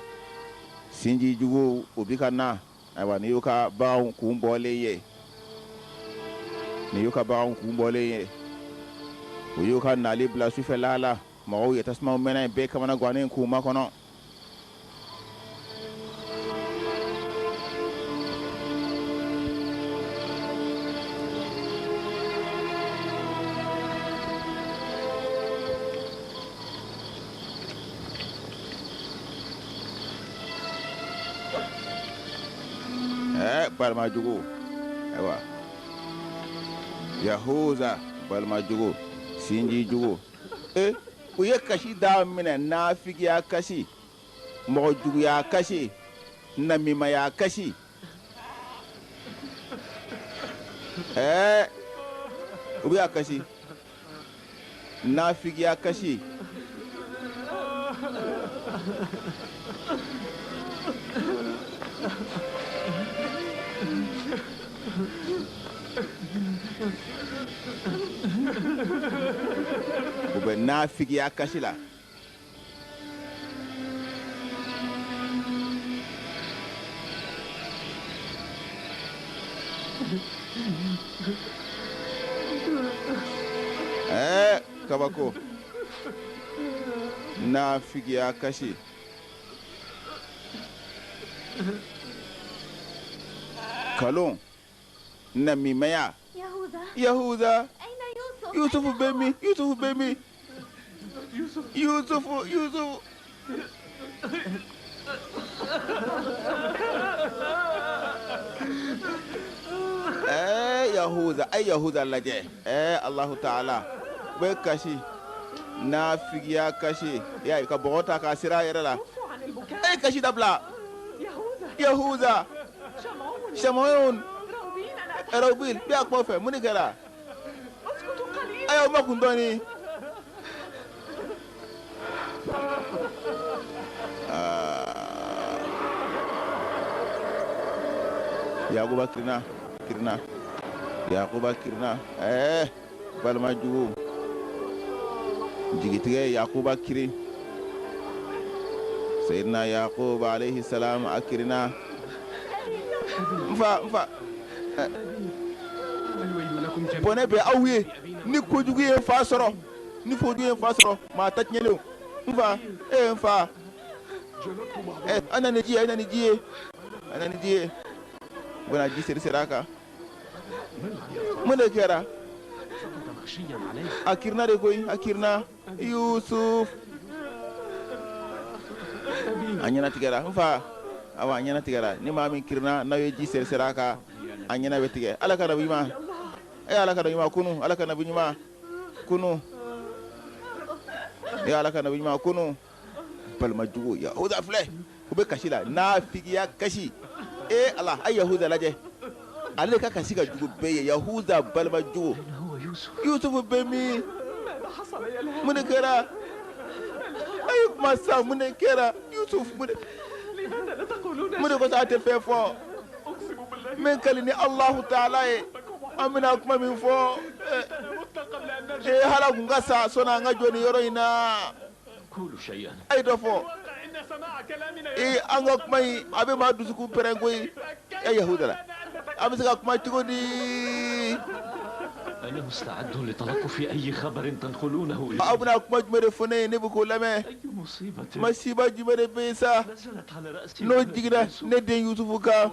sinji juguw u bi ka na. Ayiwa nin y'u ka baganw kun bɔlen ye, nin y'u ka baganw kun bɔlen ye. U y'u ka nali bila sufɛla la, mɔgɔw ye tasumaw mɛnɛ, bɛɛ kamanagannen k'u makɔnɔ. Balima jugu, ayiwa Yahuza balima jugu, sinji jugu, e u ye kasi daminɛ, nafigiya kasi, mɔgɔ juguya kasi, namimaya kasi. Ɛɛ u bɛ ka kasi, nafigiya kasi. U bɛ nafigiya kasi la. Ɛɛ kabako, nafigiya kasi. Kalon, namimaya. Yahuza, Yusufu bɛ min? Yusufu bɛ min? Yusufu, Yusufu. Ɛɛ Yahuza, a ye Yahuza lajɛ. Ɛɛ Alahu taala, u bɛ kasi, nafigiya kasi. I y'a ye ka bɔgɔ ta k'a seri a yɛrɛ la. E ye kasi dabila. Yahuza, Shamayun, Rabil, bɛ a kuma fɛ, mun de kɛra? A y'aw makun dɔɔnin. Yakuba kirinna, kirinna, Yakuba kirinna. Ɛɛ balima jugu, jigitigɛ ye Yakuba kirin. Seyidina Yakuba alayhi salam a kirinna. N fa, n fa. Bɔnɛ bɛ aw ye ni kojugu ye n fa sɔrɔ, ni kojugu ye n fa sɔrɔ, maa ta tiɲɛlenw. N fa, ee n fa, ɛ an na ni ji ye, an na ni ji ye, an na ni ji ye. U bɛna ji seri seri a kan. Mun de kɛra? A kirinna de koyi, a kirinna. Yusuf, a ɲɛnatigɛra. N fa, awa a ɲɛnatigɛra. Ni maa min kirinna, n'aw ye ji seri seri a kan, a ɲɛna bɛ tigɛ. Ala ka nabi ɲuman, e Ala ka nabi ɲuman kunu, Ala ka nabi ɲuman kunu, e Ala ka nabi ɲuman kunu. Balima jugu, Yahuda filɛ. U bɛ kasi la, nafigiya kasi. Ee Ala, a ye Yahuza lajɛ, ale ka kasi ka jugu bɛɛ ye. Yahuza balima jugu. Yusufu bɛ min? Mun de kɛra? A ye kuma sa, mun de kɛra Yusuf? Mun de kosɔn a tɛ fɛn fɔ? N bɛ kali ni Alahu taala ye, an bɛna kuma min fɔ, ee hala kun ka sa sɔnni an ka jɔ nin yɔrɔ in na. A ye dɔ fɔ. Ee, an ka kuma in, a bɛ maa dusukun pɛrɛn koyi. E Yahuda la, an bɛ se ka kuma cogo di? Aw bɛna kuma jumɛn de fɔ ne ye, ne bɛ k'o lamɛn? Masiba jumɛn de bɛ yen sa, n'o jiginna ne den Yusufu kan?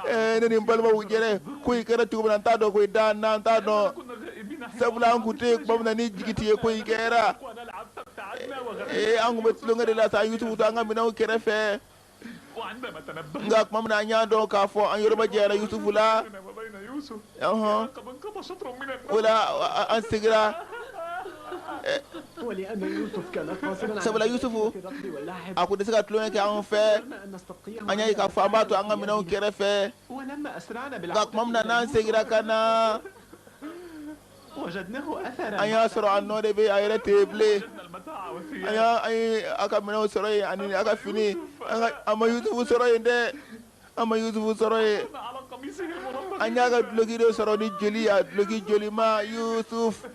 Ɛɛ, ne ni n balimaw jɛrɛ ko in kɛra cogo min na, n t'a dɔn koyi, dan na n t'a dɔn, sabula an kun tɛ yen tuma min na ni jigi tɛ ye ko in kɛra. Ee, an kun bɛ tulonkɛ de la sa, Yusufu to an ka minɛnw kɛrɛfɛ. Nka tuma min na an y'a dɔn k'a fɔ an yɔrɔ majanyara Yusufu la, ɔhɔn, o la an seginna, sabula Yusufu a kun tɛ se ka tulonkɛ kɛ anw fɛ. An y'a ye k'a fɔ an b'a to an ka minɛnw kɛrɛfɛ. Nka tuma min na n'an seginna ka na, an y'a sɔrɔ a nɔ de bɛ, a yɛrɛ tɛ yen bilen. An ye a ka minɛnw sɔrɔ yen ani a ka fini. An ma Yusufu sɔrɔ yen dɛ, an ma Yusufu sɔrɔ yen. An y'a ka duloki de sɔrɔ ni joli, a duloki jolima. Yusuf,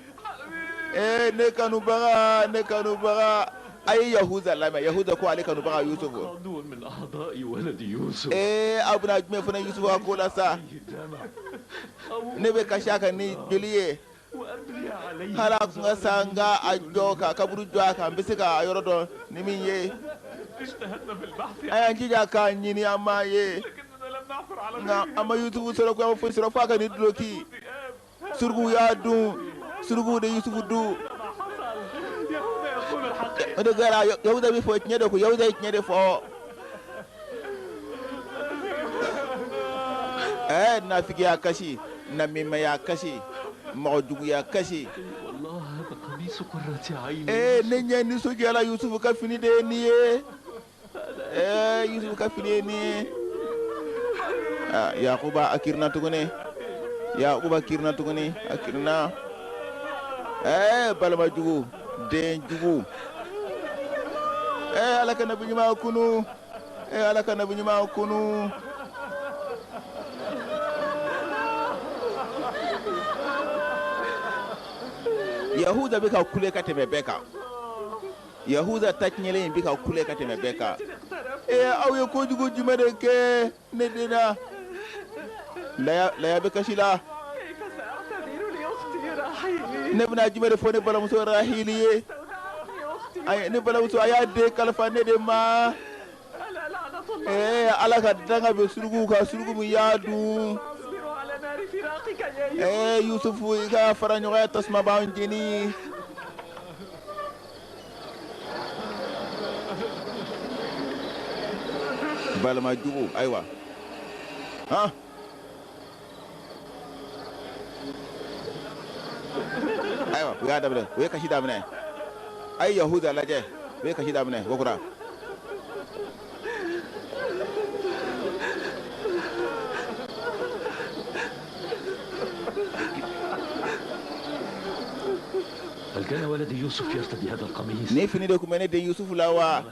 ee ne kanubaga, ne kanubaga. A ye Yahuza lamɛn. Yahuza ko ale kanubaga Yusufu. Ee, aw bɛna jumɛn fana Yusufu ka ko la sa? Ne bɛ kasi a kan ni joli ye. Hali a kun ka sa, n ka a jɔ ka kaburu jɔ a kan, n bɛ se ka a yɔrɔ dɔn ni min ye. An y'an jija k'a ɲini, an m'a ye. Nka an ma Yusufu sɔrɔ ko an ma foyi sɔrɔ f'a ka nin duloki. Surukuw y'a dun, surukuw de Yusufu dun. O de kɛra. Yahuda bɛ fɔ tiɲɛ de ko Yahuda ye tiɲɛ de fɔ. Ɛɛ, nafigiya kasi, namimaya kasi, mɔgɔ juguya kasi. Ee, ne ɲɛ nisɔndiyala. Yusufu ka fini de ye nin ye. Ɛɛ, Yusufu ka fini ye nin ye. Yakuba a kirinna tuguni, Yakuba kirinna tuguni, a kirinna. Ɛɛ, balima jugu, den jugu. Ɛɛ, Ala ka nabi ɲuman kunu! Ɛɛ, Ala ka nabi ɲuman kunu! Yahuda bɛ ka kule ka tɛmɛ bɛɛ kan. Yahuda ta tiɲɛlen in bɛ ka kule ka tɛmɛ bɛɛ kan. Ee, aw ye kojugu jumɛn de kɛ ne den na? Laya, Laya bɛ kasi la. Ne bɛna jumɛn de fɔ ne balimamuso Rahili ye? Ne balimamuso, a y'a den kalifa ne de ma. Ee, Ala ka danga bɛ suruku kan, suruku min y'a dun. Ee Yusufu, i ka fara ɲɔgɔnya tasuma b'an jeni. Balima jugu, ayiwa han. Ayiwa, u y'a daminɛ, u ye kasi daminɛ. A ye Yahuda lajɛ, u ye kasi daminɛ kokura. Nin fini de tun bɛ ne den Yusufu la wa,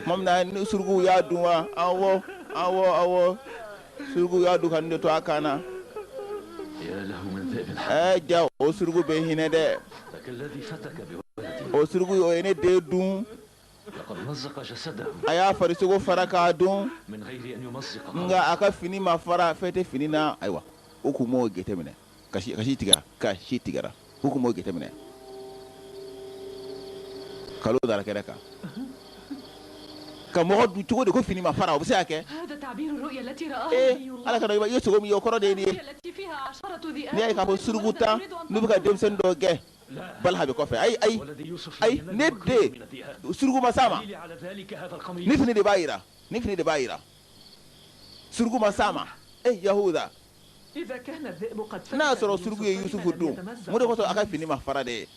tuma min na ni surukuw y'a dun wa? Awɔ, awɔ, awɔ, surukuw y'a dun ka nin de to a kan na. Ɛɛ ja, o suruku bɛ hinɛ dɛ. O suruku, o ye ne den dun. A y'a farisogo fara k'a dun, nka a ka fini ma fara, fɛn tɛ fini na. Ayiwa, o kun m'o jateminɛ. Kasi, kasi tigɛra, kasi tigɛra. U kun m'o jateminɛ. Kalo dara kɛnɛ kan ka mɔgɔ dun cogo di ko fini ma fara? O bɛ se ka kɛ? Ee, Ala ka i ye sogo min ye, o kɔrɔ de ye nin ye. N'i y'a ye k'a fɔ suruku tan n'u bɛ ka denmisɛnnin dɔ gɛn, balaha bɛ kɔfɛ. Ayi, ayi, ayi, ne den, suruku ma s'a ma. Ni fini de b'a jira, ni fini de b'a jira, suruku ma s'a ma. E Yahuda, n'a y'a sɔrɔ suruku ye Yusufu dun, mun de kosɔn a ka fini ma fara de?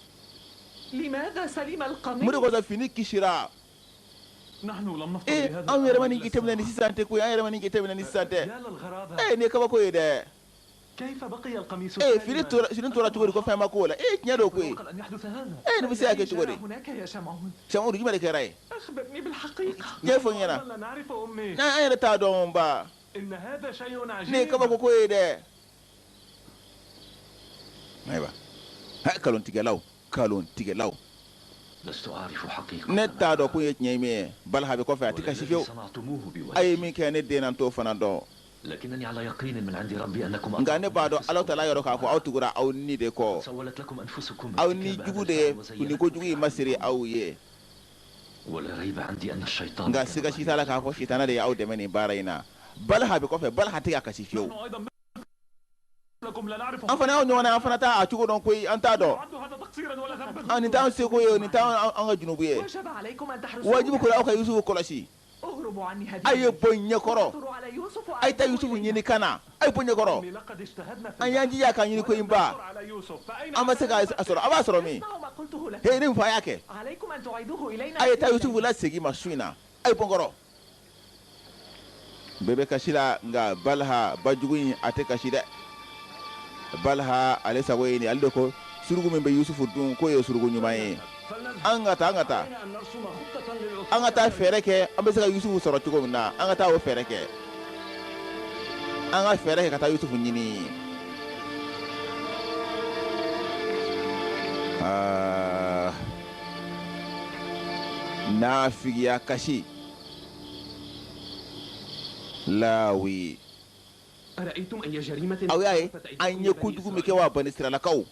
Mun de kosɔn fini kisira? Ee, anw yɛrɛ ma nin jateminɛ ni sisan tɛ koyi, an yɛrɛ ma nin jateminɛ ni sisan tɛ. Ee, nin ye kabako ye dɛ. Ee, fini tora cogo di ko fɛn ma k'o la? Ee, tiɲɛ don koyi. Ee, nin bɛ se ka kɛ cogo di? Shamuru, jumɛn de kɛra ye? Tiɲɛ fɔ n ɲɛna. N'an yɛrɛ t'a dɔn ba. Nin ye kabako ko ye dɛ. Ayiwa, nkalontigɛlaw, nkalontigɛlaw. Ne t'a dɔn ko ye tiɲɛ ye min ye. Balaha bɛ kɔfɛ, a tɛ kasi fiyewu. A ye min kɛ ne den na, n t'o fana dɔn. Nka ne b'a dɔn Ala taala yɔrɔ k'a fɔ aw tugura aw ni de kɔ, aw ni jugu de ye nin kojugu in masiri aw ye. Nka siga si t'a la k'a fɔ sitana de ye aw dɛmɛ nin baara in na. Balaha bɛ kɔfɛ, Balaha tɛ ka kasi fiyewu. An fana y'aw ɲɔgɔn an fana t'a cogo dɔn koyi, an t'a dɔn. An nin t'an seko ye, nin t'an ka junubu ye. Wajibi ko aw ka Yusufu kɔlɔsi. A ye bɔ n ɲɛkɔrɔ, a ye taa Yusufu ɲini ka na, a ye bɔ n ɲɛkɔrɔ. An y'an jija k'a ɲini koyi ba, an ma se k'a sɔrɔ. A b'a sɔrɔ min? He, ne min fɔ a y'a kɛ. A ye taa Yusufu lasegin ma su in na, a ye bɔ n kɔrɔ. Bɛɛ bɛ kasi la, nka Balaha bajugu in, a tɛ kasi dɛ. Balaha ale sago ye nin, ale de ko suruku min bɛ Yusufu dun, k'o ye suruku ɲuman ye. An ka taa, an ka taa, an ka taa fɛɛrɛ kɛ an bɛ se ka Yusufu sɔrɔ cogo min na. An ka taa o fɛɛrɛ kɛ, an ka fɛɛrɛ kɛ ka taa Yusufu ɲini. Aa, nafigiya kasi Lawi, aw y'a ye an ye kojugu min kɛ wa, bani siralakaw,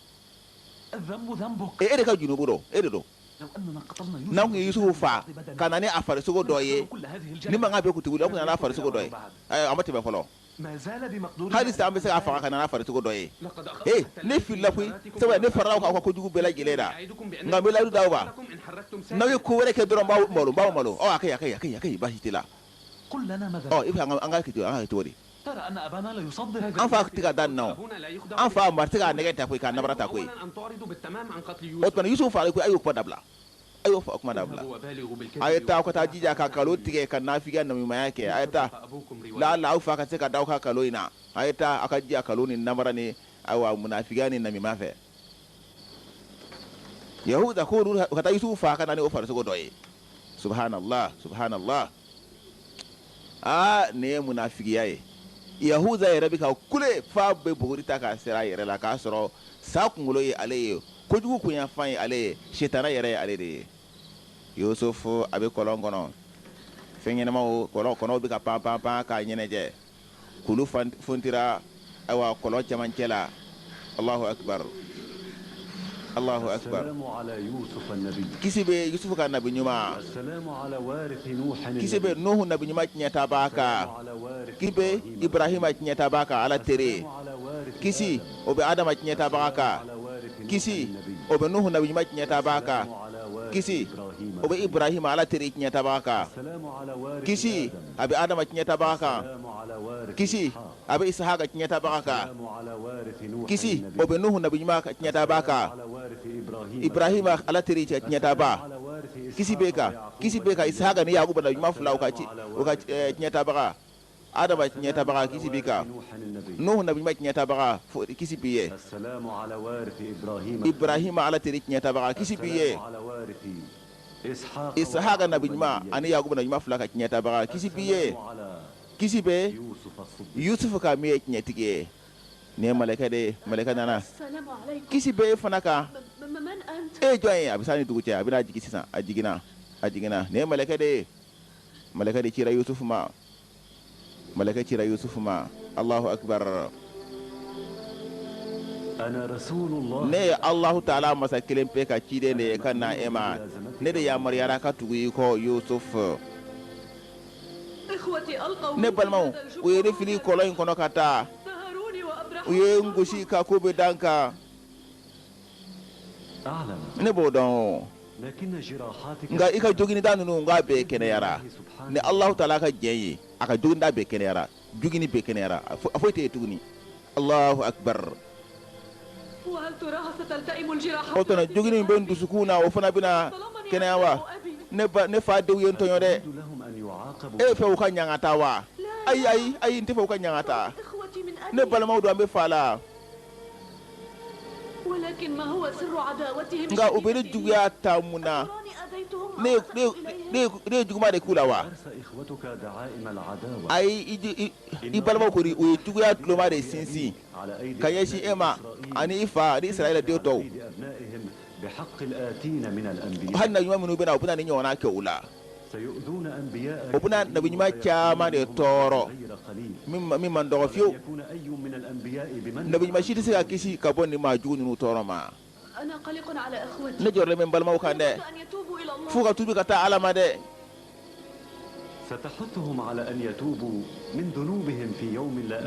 e de ka junubu don, e de don. N'an tun ye Yusufu faa ka na ni a farisogo dɔ ye, ni mankan bɛɛ tun tɛ wuli, an tun nana n'a farisogo dɔ ye. A ma tɛmɛ fɔlɔ. Hali sisan an bɛ se k'a faga ka na n'a farisogo dɔ ye. Ee, ne filila koyi, sabu ne farala aw kan aw ka kojugu bɛɛ lajɛlen la. Nka n bɛ layidu d'aw ma, n'aw ye ko wɛrɛ kɛ dɔrɔn, n b'aw malo, n b'aw malo. Ɔ, a ka ɲi, a ka ɲi, a ka ɲi, a ka ɲi, baasi t'i la. Ɔ, i bɛ fɛ an ka kɛ an ka kɛ cogo di? An fa tɛ ka da nin na o. An fa maa tɛ k'a nɛgɛ ta koyi, k'a nabara ta koyi. O tuma Yusufu fagali koyi, a y'o kuma dabila. A y'o kuma dabila. A ye taa, aw ka taa jija ka nkalon tigɛ, ka nafigiya namimaya kɛ. A ye taa, laala aw fa ka se ka da aw ka nkalon in na. A ye taa, aw ka jija nkalon ni namara ni ayiwa munafigiya ni namima fɛ. Yahuda ko olu ka taa Yusufu faa ka na ni o farisogo dɔ ye. Subhanallah, subhanallah. Aa, nin ye munafigiya ye. Yahuda yɛrɛ bɛ ka kule f'a bɛ buguri ta k'a seri a yɛrɛ la, k'a sɔrɔ sa kunkolo ye ale ye, kojugu kunyanfan ye ale ye, sitana yɛrɛ ye ale de ye. Yusufu a bɛ kɔlɔn kɔnɔ, fɛn ɲɛnamaw kɔlɔn kɔnɔw bɛ ka pan pan pan k'a ɲɛnajɛ. Kulu fontira ayiwa kɔlɔn cɛmancɛ la. Allahu akbar, Allahu akbar. Kisi bɛ Yusufu ka nabi ɲuman, kisi bɛ Nuhu nabi ɲuman tiɲɛtabaa kan, kisi bɛ Ibrahima tiɲɛtabaa kan, Ala teri. Kisi o bɛ Adama tiɲɛtabaga kan, kisi o bɛ Nuhu nabi ɲuman tiɲɛtabaa kan, kisi o bɛ Ibrahima Ala teri tiɲɛtabaga kan, kisi a bɛ Adama tiɲɛtabaga kan, kisi a bɛ Isahaka tiɲɛtabaga kan, kisi o bɛ Nuhu nabi ɲuman tiɲɛtabaa kan, Ibrahima Ala teri cɛ tiɲɛtabaa, kisi b'e kan, kisi b'e kan, Isahaka ni Yakuba nabi ɲuman fila o ka tiɲɛtabaga, Adama tiɲɛtabaga, kisi b'i kan, Nuhu nabi ɲuman tiɲɛtabaga, kisi b'i ye, Ibrahima Ala teri tiɲɛtabaga, kisi b'i ye. Isahaka nabi ɲuman ani Yakuba nabi ɲuman fila ka tiɲɛtabaga, kisi b'i ye. Kisi bɛ Yusufu kan min ye tiɲɛtigi ye. Nin ye malɛkɛ de ye, malɛkɛ nana. Kisi bɛ e fana kan. E ye jɔn ye? A bɛ san ni dugu cɛ, a bɛna jigin sisan. A jiginna, a jiginna. Nin ye malɛkɛ de ye. Malɛkɛ de cira Yusufu ma. Malɛkɛ cira Yusufu ma. Alahu akibar. Ne ye Alahu taala masa kelen pe ka ciden de ye ka na e ma. Ne de yamaruyara ka tugu i kɔ Yusufu. Ne balimaw, u ye ne fili kɔlɔn in kɔnɔ ka taa. U ye n gosi ka ko bɛɛ da n kan. Ne b'o dɔn o. Nka i ka joginida ninnu n k'a bɛɛ kɛnɛyara ni Alahu taala ka jɛn ye. A ka joginida bɛɛ kɛnɛyara, jogini bɛɛ kɛnɛyara, a foyi tɛ yen tuguni. Alahu akibar. O tuma jogini min bɛ n dusukun na, o fana bɛna kɛnɛya wa? Ne fa denw ye n tɔɲɔ dɛ. E bɛ fɛ u ka ɲangata wa? Ayi, ayi, ayi, n tɛ fɛ u ka ɲangata. Ne balimaw don, an bɛ fa la. Nka u bɛ ne juguya ta mun na? Ne ye juguman de k'u la wa? Ayi, i balimaw kɔni, u ye juguya tuloma de sinsin ka ɲɛsin e ma ani i fa ani Israɛla den tɔw. Hali nabi ɲuman minnu bɛ na, u bɛna nin ɲɔgɔnna kɛ u la. U bɛna nabi ɲuman caman de tɔɔrɔ min man dɔgɔ fiyewu. Nabi ɲuman si tɛ se ka kisi ka bɔ nin maa jugu ninnu tɔɔrɔ ma. Ne jɔrɔlen bɛ n balimaw kan dɛ, f'u ka tuubi ka taa Ala ma dɛ.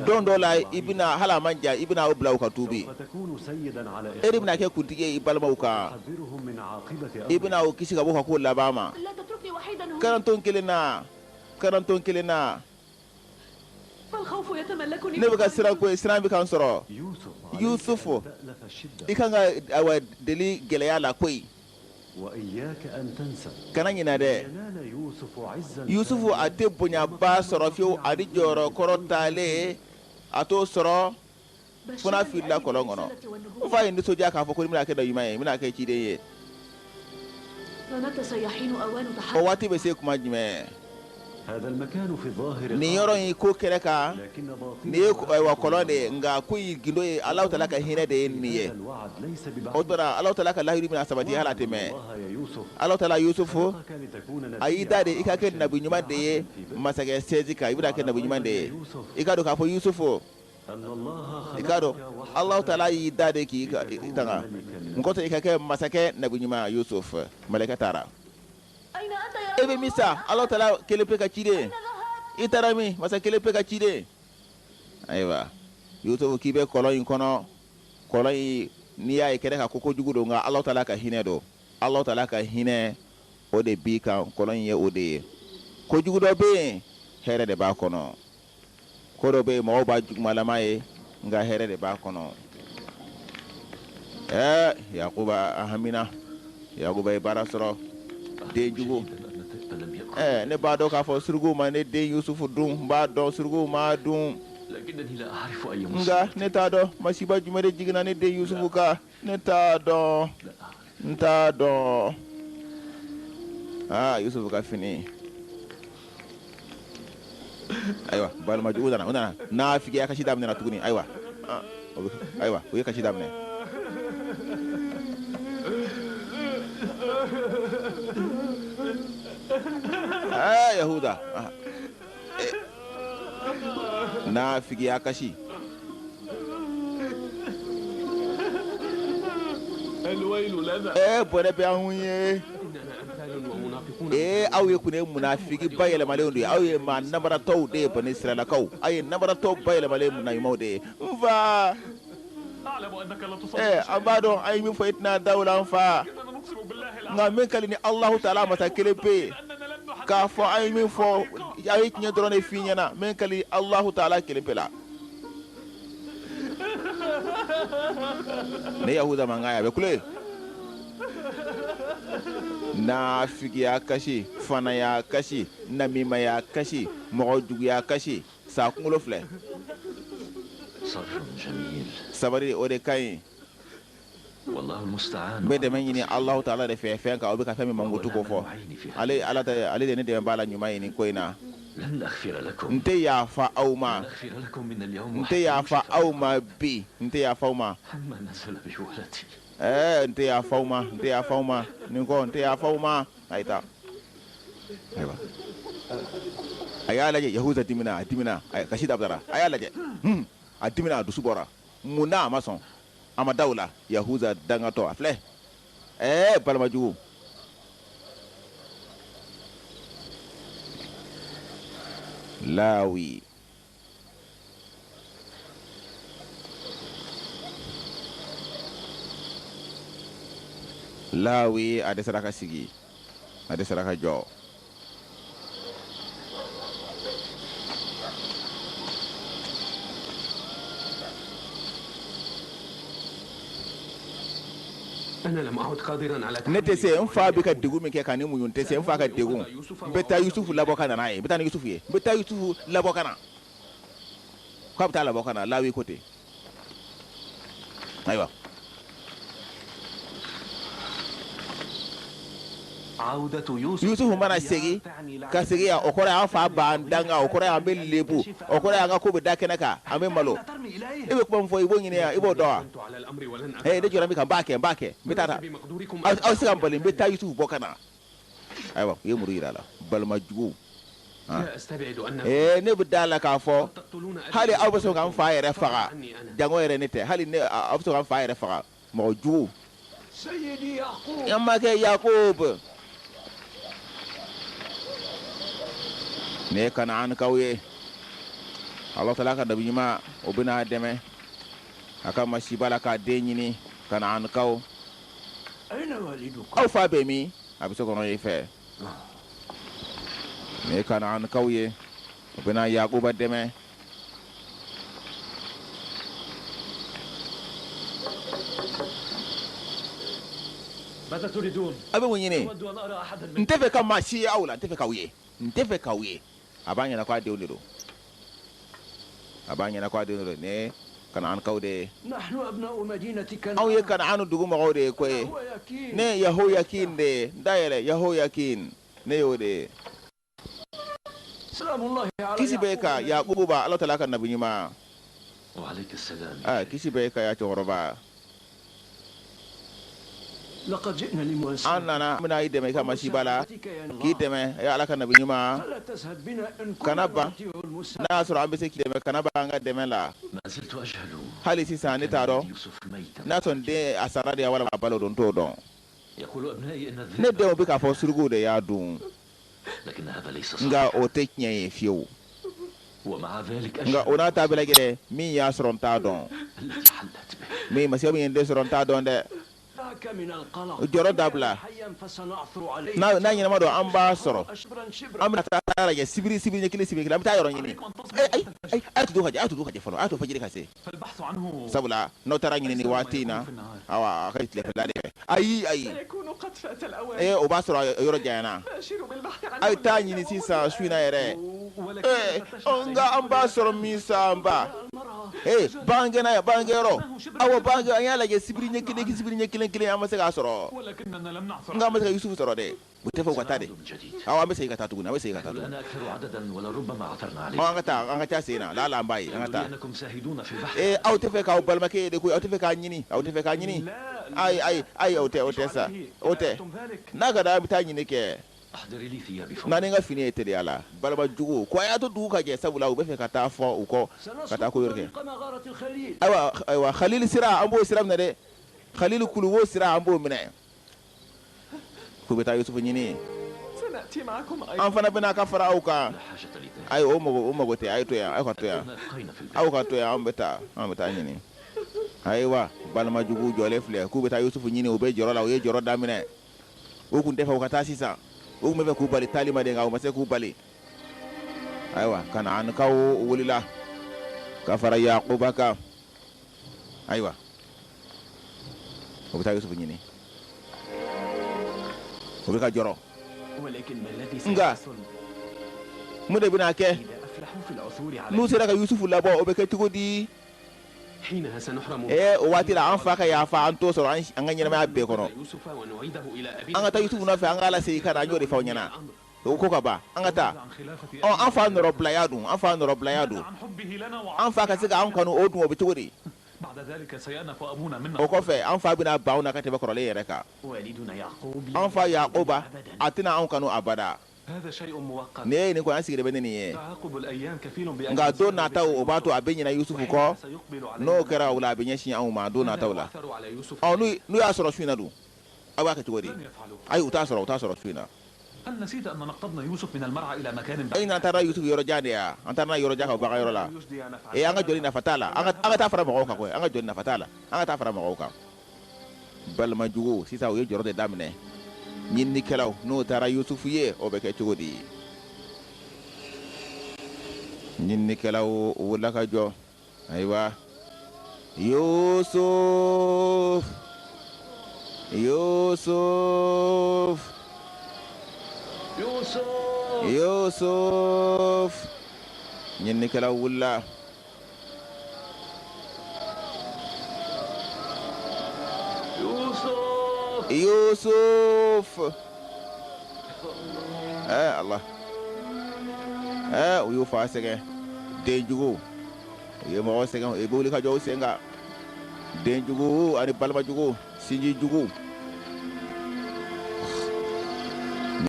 Don dɔ la i bɛna, hali a man jan, i bɛna u bila u ka tuubi. E de bɛna kɛ kuntigi ye i balimaw kan. I bɛna u kisi ka bɔ u ka ko laban ma. Kana n to n kelen na, kana n to n kelen na. Ne bɛ ka siran koyi, siran bɛ ka n sɔrɔ. Yusufu, i kan ka awa deli gɛlɛya la koyi. Kana ɲinɛ dɛ, Yusufu a tɛ bonyaba sɔrɔ fiyewu ani jɔyɔrɔ kɔrɔtalen a t'o sɔrɔ fo n'a filila kɔlɔn kɔnɔ. N fa ye nisɔndiya k'a fɔ ko n bɛna kɛ nabi ɲuman ye, n bɛna kɛ ciden ye. O waati bɛ se kuma jumɛn? Nin yɔrɔ in ko kɛnɛ kan, nin ye ayiwa kɔlɔn de ye, nka ko in gindo ye Alahu taala ka hinɛ de ye nin ye. O tuma na Alahu taala ka lahidu bɛna sabati hali a tɛ mɛn. Alahu taala Yusufu a y'i da de i ka kɛ nabi ɲuman de ye masakɛ sɛzi kan, i bɛna kɛ nabi ɲuman de ye. I k'a dɔn k'a fɔ Yusufu, i k'a dɔn Alahu taala y'i da de k'i tanga n kɔtɔ i ka kɛ masakɛ nabi ɲuman Yusufu. Mɛlɛkɛ taara. E bɛ min sa Alahu taala kelen pe ka ciden, i taara min masa kelen pe ka ciden? Ayiwa Yusufu k'i bɛ kɔlɔn in kɔnɔ, kɔlɔn in n'i y'a ye kɛnɛ kan ko kojugu don, nka Alahu taala ka hinɛ don. Alahu taala ka hinɛ o de b'i kan, kɔlɔn in ye o de ye. Kojugu dɔ bɛ yen, hɛrɛ de b'a kɔnɔ. Ko dɔ bɛ yen, mɔgɔw b'a jugumalama ye, nka hɛrɛ de b'a kɔnɔ. Ɛɛ Yakuba a hamina, Yakuba ye baara sɔrɔ, den jugu. Ɛɛ ne b'a dɔn k'a fɔ surukuw ma ne den Yusufu dun, n b'a dɔn surukuw m'a dun. Nka ne t'a dɔn masiba jumɛn de jiginna ne den Yusufu kan, ne t'a dɔn, n t'a dɔn. Aa Yusufu ka fini. Ayiwa balimajugu nana, u nana nafigiya kasi daminɛna tuguni. Ayiwa, ayiwa u ye kasi daminɛ. Aa Yahuda, nafigiya kasi. Ee bɔnɛ bɛ anw ye. Ee aw ye kun ye munafiki bayɛlɛmalenw de ye, aw ye maa nabaratɔw de ye, bani Israilakaw, aw ye nabaratɔw bayɛlɛmalen naɲumanw de ye. N fa, ee an b'a dɔn an ye min fɔ i tɛna da o la n fa, nka min kali ni Alahu taala masa kelen pe ye k'a fɔ an ye min fɔ a ye tiɲɛ dɔrɔn de f'i ɲɛna, min kali Alahu taala kelen pe la. Ne Yahuda mankan ye, a bɛ kule. Nafigiya kasi, fanaya kasi, namimaya kasi, mɔgɔ juguya kasi, sa kunkolo filɛ. Sabari o de ka ɲi. N bɛ dɛmɛ ɲini Alahu taala de fɛ fɛn kan, o bɛ ka fɛn min mankutu ko fɔ. Ale Ala ta, ale de ne dɛmɛbaa la ɲuman ye nin ko in na. N tɛ yafa aw ma, n tɛ yafa aw ma bi, n tɛ yafa aw ma. Ɛɛ n tɛ yafa aw ma, n tɛ yafa aw ma, nin kɔ n tɛ yafa aw ma. A ye taa. Ayiwa. A y'a lajɛ, Yahuza dimina, a dimina, a kasi dabila. A y'a lajɛ, a dimina, a dusu bɔra. Mun na a ma sɔn? A ma da o la. Yahuza dangatɔ, a filɛ. Ɛɛ balimajugu. Lawi. Lawi a dɛsɛra ka sigi, a dɛsɛra ka jɔ. Ne tɛ se, n fa bɛ ka degun min kɛ ka nin muɲu, n tɛ se n fa ka degun. N bɛ taa Yusufu labɔ ka na n'a ye, n bɛ taa ni Yusufu ye, n bɛ taa Yusufu labɔ ka na. K'a bɛ taa labɔ ka na, Lawi ko ten. Ayiwa, Yusufu mana segin ka segin yan, o kɔrɔ ye an fa b'an danga, o kɔrɔ ye an bɛ lebu, o kɔrɔ ye an ka ko bɛ da kɛnɛ kan, an bɛ malo. E bɛ kuma min fɔ, i b'o ɲini yan, i b'o dɔn wa? Ne jɔra min kan, n b'a kɛ, n b'a kɛ, n bɛ taa ta. Aw se ka n bali, n bɛ taa Yusufu bɔ ka na. Ayiwa, u ye muru jira a la, balima jugu. Ne bɛ da la k'a fɔ hali aw bɛ sɔn ka n fa yɛrɛ faga, jango yɛrɛ ne tɛ, hali ne, aw bɛ sɔn ka n fa yɛrɛ faga, mɔgɔ jugu. An makɛ Yakubu, ne ye Kanaankaw ye. Ala taala ka nabi ɲuman, o bɛna a dɛmɛ a ka masiba la k'a den ɲini. Kanaankaw, aw fa bɛ min? A bɛ so kɔnɔ i fɛ. Ne ye Kanaankaw ye, o bɛna Yakuba dɛmɛ. Aw bɛ mun ɲini? N tɛ fɛ ka maa si ye aw la, n tɛ fɛ k'aw ye, n tɛ fɛ k'aw ye. A b'a ɲɛna ko a denw de don, a b'a ɲɛna ko a denw de don. Ne Kanaankaw de ye, anw ye Kanaan dugu mɔgɔw de ye koyi. Ne Yahoyakin de ye, n da yɛlɛ, Yahoyakin, ne y'o de ye. Kisi bɛ ka Yakuba, Ala taala ka nabi ɲuman. Kisi bɛ ka ya cɛkɔrɔba. An nana, an bɛna i dɛmɛ i ka masiba la, k'i dɛmɛ ya Ala ka nabi ɲuman. Kana ban, n'a y'a sɔrɔ an bɛ se k'i dɛmɛ, kana ban an ka dɛmɛ la. Hali sisan ne t'a dɔn n'a sɔrɔ n den a sara de walima a balo don, n t'o dɔn. Ne denw bɛ k'a fɔ surukuw de y'a dun. Nka o tɛ tiɲɛ ye fiyewu. Nka o n'a ta bɛɛ lajɛlen, min y'a sɔrɔ n t'a dɔn, min masiba min ye n den sɔrɔ n t'a dɔn dɛ. Jɔrɔ dabila, n'a ɲɛnama don an b'a sɔrɔ, an bɛna taa lajɛ sibiri sibiri ɲɛ kelen sibiri kelen, an bɛ taa yɔrɔ ɲini. Ayi ayi, a y'a to dugu ka jɛ, a y'a to dugu ka jɛ fɔlɔ, a y'a to fajiri ka se. Sabula n'aw taara ɲini nin waati in na, awa a ka tilefɛla de fɛ. Ayi ayi, ee o b'a sɔrɔ yɔrɔ janyana. A ye taa ɲini sisan su in na yɛrɛ. Ee nka an b'a sɔrɔ min sa, an ba. Ee bagangɛnna yan, bagangɛnyɔrɔ. Awɔ bagangɛn, an y'a lajɛ sibiri ɲɛ kelen sibiri ɲɛ kelen kelen, an ma se k'a sɔrɔ. Nka an ma se ka Yusufu sɔrɔ dɛ. U tɛ fɛ u ka taa de. Awɔ an bɛ segin ka taa tuguni, an bɛ segin ka taa tuguni. Ɔ an ka taa, an ka taa sen na, laala an b'a ye, an ka taa. Ee aw tɛ fɛ k'aw balimakɛ ye de koyi, aw tɛ fɛ k'a ɲini, aw tɛ fɛ k'a ɲini. Ayi ayi ayi, o tɛ, o tɛ sa, o tɛ. N'a ka d'a ye, an bɛ taa ɲini kɛ. Na ni n ka fini ye teliya la. Balima jugu ko a y'a to dugu ka jɛ, sabula u bɛ fɛ ka taa fɔ u kɔ, ka taa ko wɛrɛ kɛ. Ayiwa ayiwa, Khalil sira, an b'o sira minɛ dɛ. Khalil kuluwo sira, an b'o minɛ. K'u bɛ taa Yusufu ɲini. An fana bɛna ka fara aw kan. Ayi, o mago, o mago tɛ. A ye to yan, aw ka to yan, aw ka to yan, an bɛ taa, an bɛ taa ɲini. Ayiwa, balima jugu jɔlen filɛ k'u bɛ taa Yusufu ɲini, u bɛ jɔrɔ la, u ye jɔrɔ daminɛ. U tun tɛ fɛ u ka taa sisan, u tun bɛ fɛ k'u bali taali ma de, nka u ma se k'u bali. Ayiwa, Kanaankaw wulila ka fara Yakuba kan. Ayiwa, u bɛ taa Yusufu ɲini, u bɛ ka jɔrɔ. Nka mun de bɛna kɛ n'u sera ka Yusufu labɔ? O bɛ kɛ cogo di? Ee, o waati la an fa ka yafa an t'o sɔrɔ an ka ɲɛnamaya bɛɛ kɔnɔ. An ka taa Yusufu nɔfɛ, an k'a lasegin ka na. An y'o de fɔ aw ɲɛna, o ko ka ban, an ka taa. Ɔ an fa nɔrɔbilaya dun, an fa nɔrɔbilaya dun, an fa ka se k'an kanu, o dun, o bɛ cogo di? O kɔfɛ an fa bɛna ban anw na ka tɛmɛ kɔrɔlen yɛrɛ kan. An fa Yakuba, a tɛna anw kanu abada. Nin ye nin kɔni, an sigilen bɛ ni nin ye. Nka don nataw, o b'a to a bɛ ɲinɛ Yusufu kɔ. N'o kɛra o la, a bɛ ɲɛsin anw ma don nataw la. Ɔ n'u y'a sɔrɔ su in na dun, aw b'a kɛ cogo di? Ayi, u t'a sɔrɔ, u t'a sɔrɔ su in na. E an taara Yusufu yɔrɔ jan de yan, an taara n'a yɔrɔ jan ka bagan yɔrɔ la. Ee, an ka jɔli nafa t'a la, an ka taa fara mɔgɔw kan koyi, an ka jɔli nafa t'a la, an ka taa fara mɔgɔw kan. Balima jugu, sisan u ye jɔrɔ de daminɛ. Ɲininikɛlaw n'o taara Yusufu ye, o bɛ kɛ cogo di? Ɲininikɛlaw wulila ka jɔ. Ayiwa, Yusuf. Yusuf, Yusuf. Ɲininikɛlaw wulila. Yusuf, Allah, u y'u fa sɛgɛn. Den jugu, u ye mɔgɔ sɛgɛn, u bɛ wuli ka jɔ u sen kan. Den jugu ani balima jugu, sinji jugu.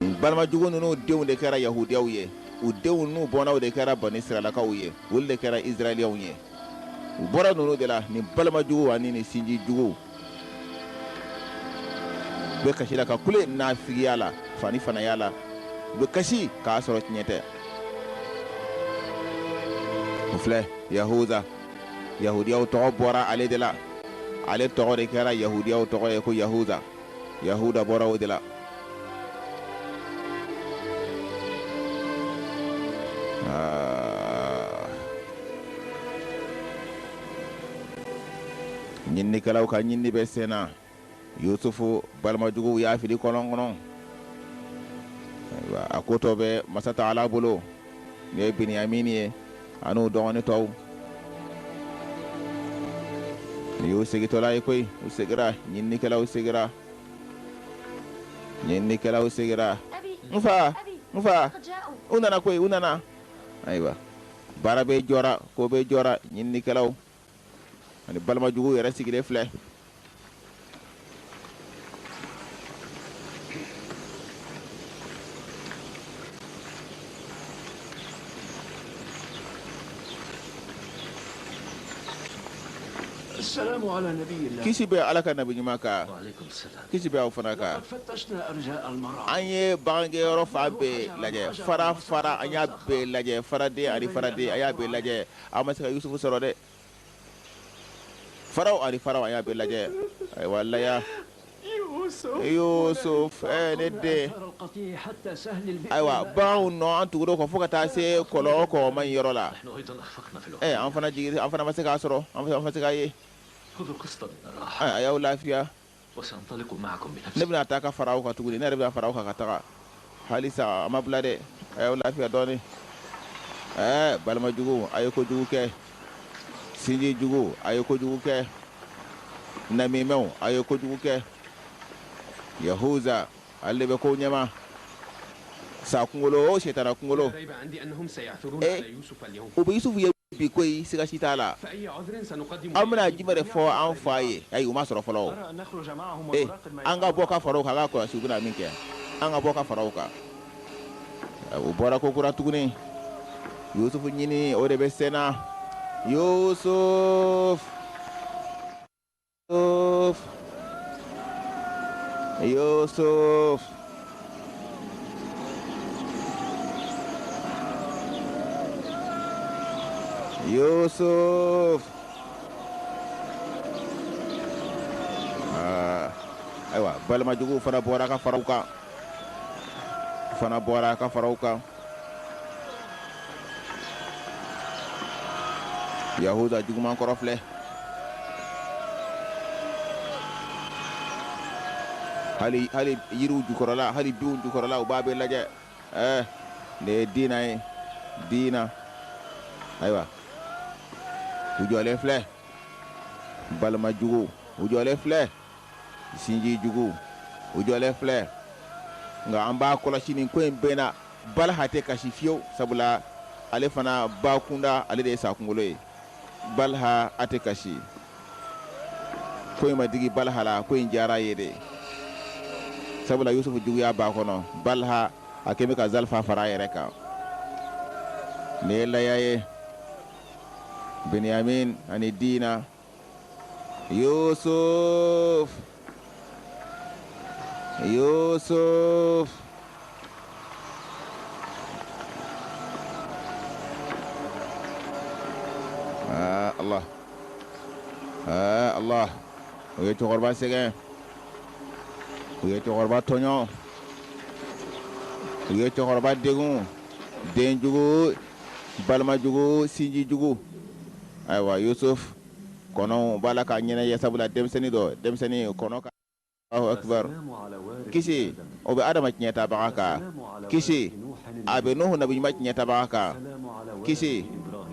Nin balima jugu ninnu denw de kɛra yahudiyaw ye. U denw n'u bɔnnaw de kɛra bani siralakaw ye, olu de kɛra israɛliyaw ye. U bɔra ninnu de la, nin balima jugu ani nin sinji jugu. U bɛ kasi la ka kule nafigiya la, fani fanaya la. U bɛ kasi k'a sɔrɔ tiɲɛ tɛ. O filɛ Yahuza. Yahudiyaw tɔgɔ bɔra ale de la. Ale tɔgɔ de kɛra yahudiyaw tɔgɔ ye ko Yahuza. Yahuda bɔra o de la. Aa. Ɲininikɛlaw ka ɲinini bɛ sen na. Yusufu balimajuguw y'a fili kɔlɔn kɔnɔ. Ayiwa, a ko tɔ bɛ masa taala bolo. Nin ye Biniyamini ye an'u dɔgɔnin tɔw. Nin y'u segintɔla ye koyi. U segira, ɲininikɛlaw segira. Ɲininikɛlaw segira. N fa, n fa, u nana koyi, u nana. Ayiwa, baara bɛ jɔra, ko bɛ jɔra, ɲininikɛlaw ani balimajuguw yɛrɛ sigilen filɛ. Kisi bɛ Ala ka nabi ɲuman kan, kisi bɛ aw fana kan. An ye bagangɛnyɔrɔ fan bɛɛ lajɛ, fara fara an y'a bɛɛ lajɛ, faraden ani faraden an y'a bɛɛ lajɛ, an ma se ka Yusufu sɔrɔ dɛ. Faraw ani faraw an y'a bɛɛ lajɛ. Ayiwa laya Yusuf, ne den. Ayiwa baganw nɔ an tugura kɔ fo ka taa se kɔlɔn kɔgɔma in yɔrɔ la. An fana jigi, an fana ma se k'a sɔrɔ, an ma se k'a ye. A y'aw lafiya. Ne bɛna taa ka fara aw kan tuguni, ne yɛrɛ bɛna fara aw kan ka taga. Halisa a ma bila dɛ, a y'aw lafiya dɔɔnin. Ɛɛ balimajugu, a ye kojugu kɛ. Sinji jugu, a ye kojugu kɛ. Namimɛw, a ye kojugu kɛ. Yahuza, ale de bɛ kow ɲɛma. Sa kunkolo o setana kunkolo. E, u bɛ Yusufu ye bi koyi, siga si t'a la. An bɛna jumɛn de fɔ an fa ye? Ayi, u ma sɔrɔ fɔlɔ. E, an ka bɔ ka fara u kan, an ka kɔlɔsi u bɛna min kɛ. An ka bɔ ka fara u kan. U bɔra ko kura tuguni. Yusufu ɲini, o de bɛ sen na. Yusuf, Yusuf. Yusuf. Aa, ayiwa balimajuguw fana bɔra ka fara u kan. Fana bɔra ka fara u kan. Yahuza juguman kɔrɔ filɛ. Hali hali yiriw jukɔrɔla, hali binw jukɔrɔla, u b'a bɛɛ lajɛ. Ɛɛ, nin ye diina ye, diina. Ayiwa, u jɔlen filɛ. Balimajugu, u jɔlen filɛ. Sinji jugu, u jɔlen filɛ. Nka an b'a kɔlɔsi nin ko in bɛɛ na, Balaha tɛ kasi fiyewu, sabula ale fana ba kunda, ale de ye sa kunkolo ye. Balaha a tɛ kasi. Ko in ma digi Balaha la, ko in diyara a ye de, sabula Yusufu juguya b'a kɔnɔ. Balaha a kɛlen bɛ ka Zalifa fara a yɛrɛ kan. Nin ye laya ye. Benyamin ani Dina. Yusuf, Yusuf. Ah, Allah, ah, Allah. U ye cɛkɔrɔba sɛgɛn, u ye cɛkɔrɔba tɔɲɔ, u ye cɛkɔrɔba degun. Den jugu, balima jugu, sinji jugu. Ayiwa Yusuf, kɔnɔw b'a la k'a ɲɛnajɛ, sabula denmisɛnnin dɔ, denmisɛnnin kɔnɔ ka Allahu akbar kisi o bɛ adama tiɲɛtabaga kan kisi a bɛ nuhu nabi ɲuman tiɲɛtabaga kan kisi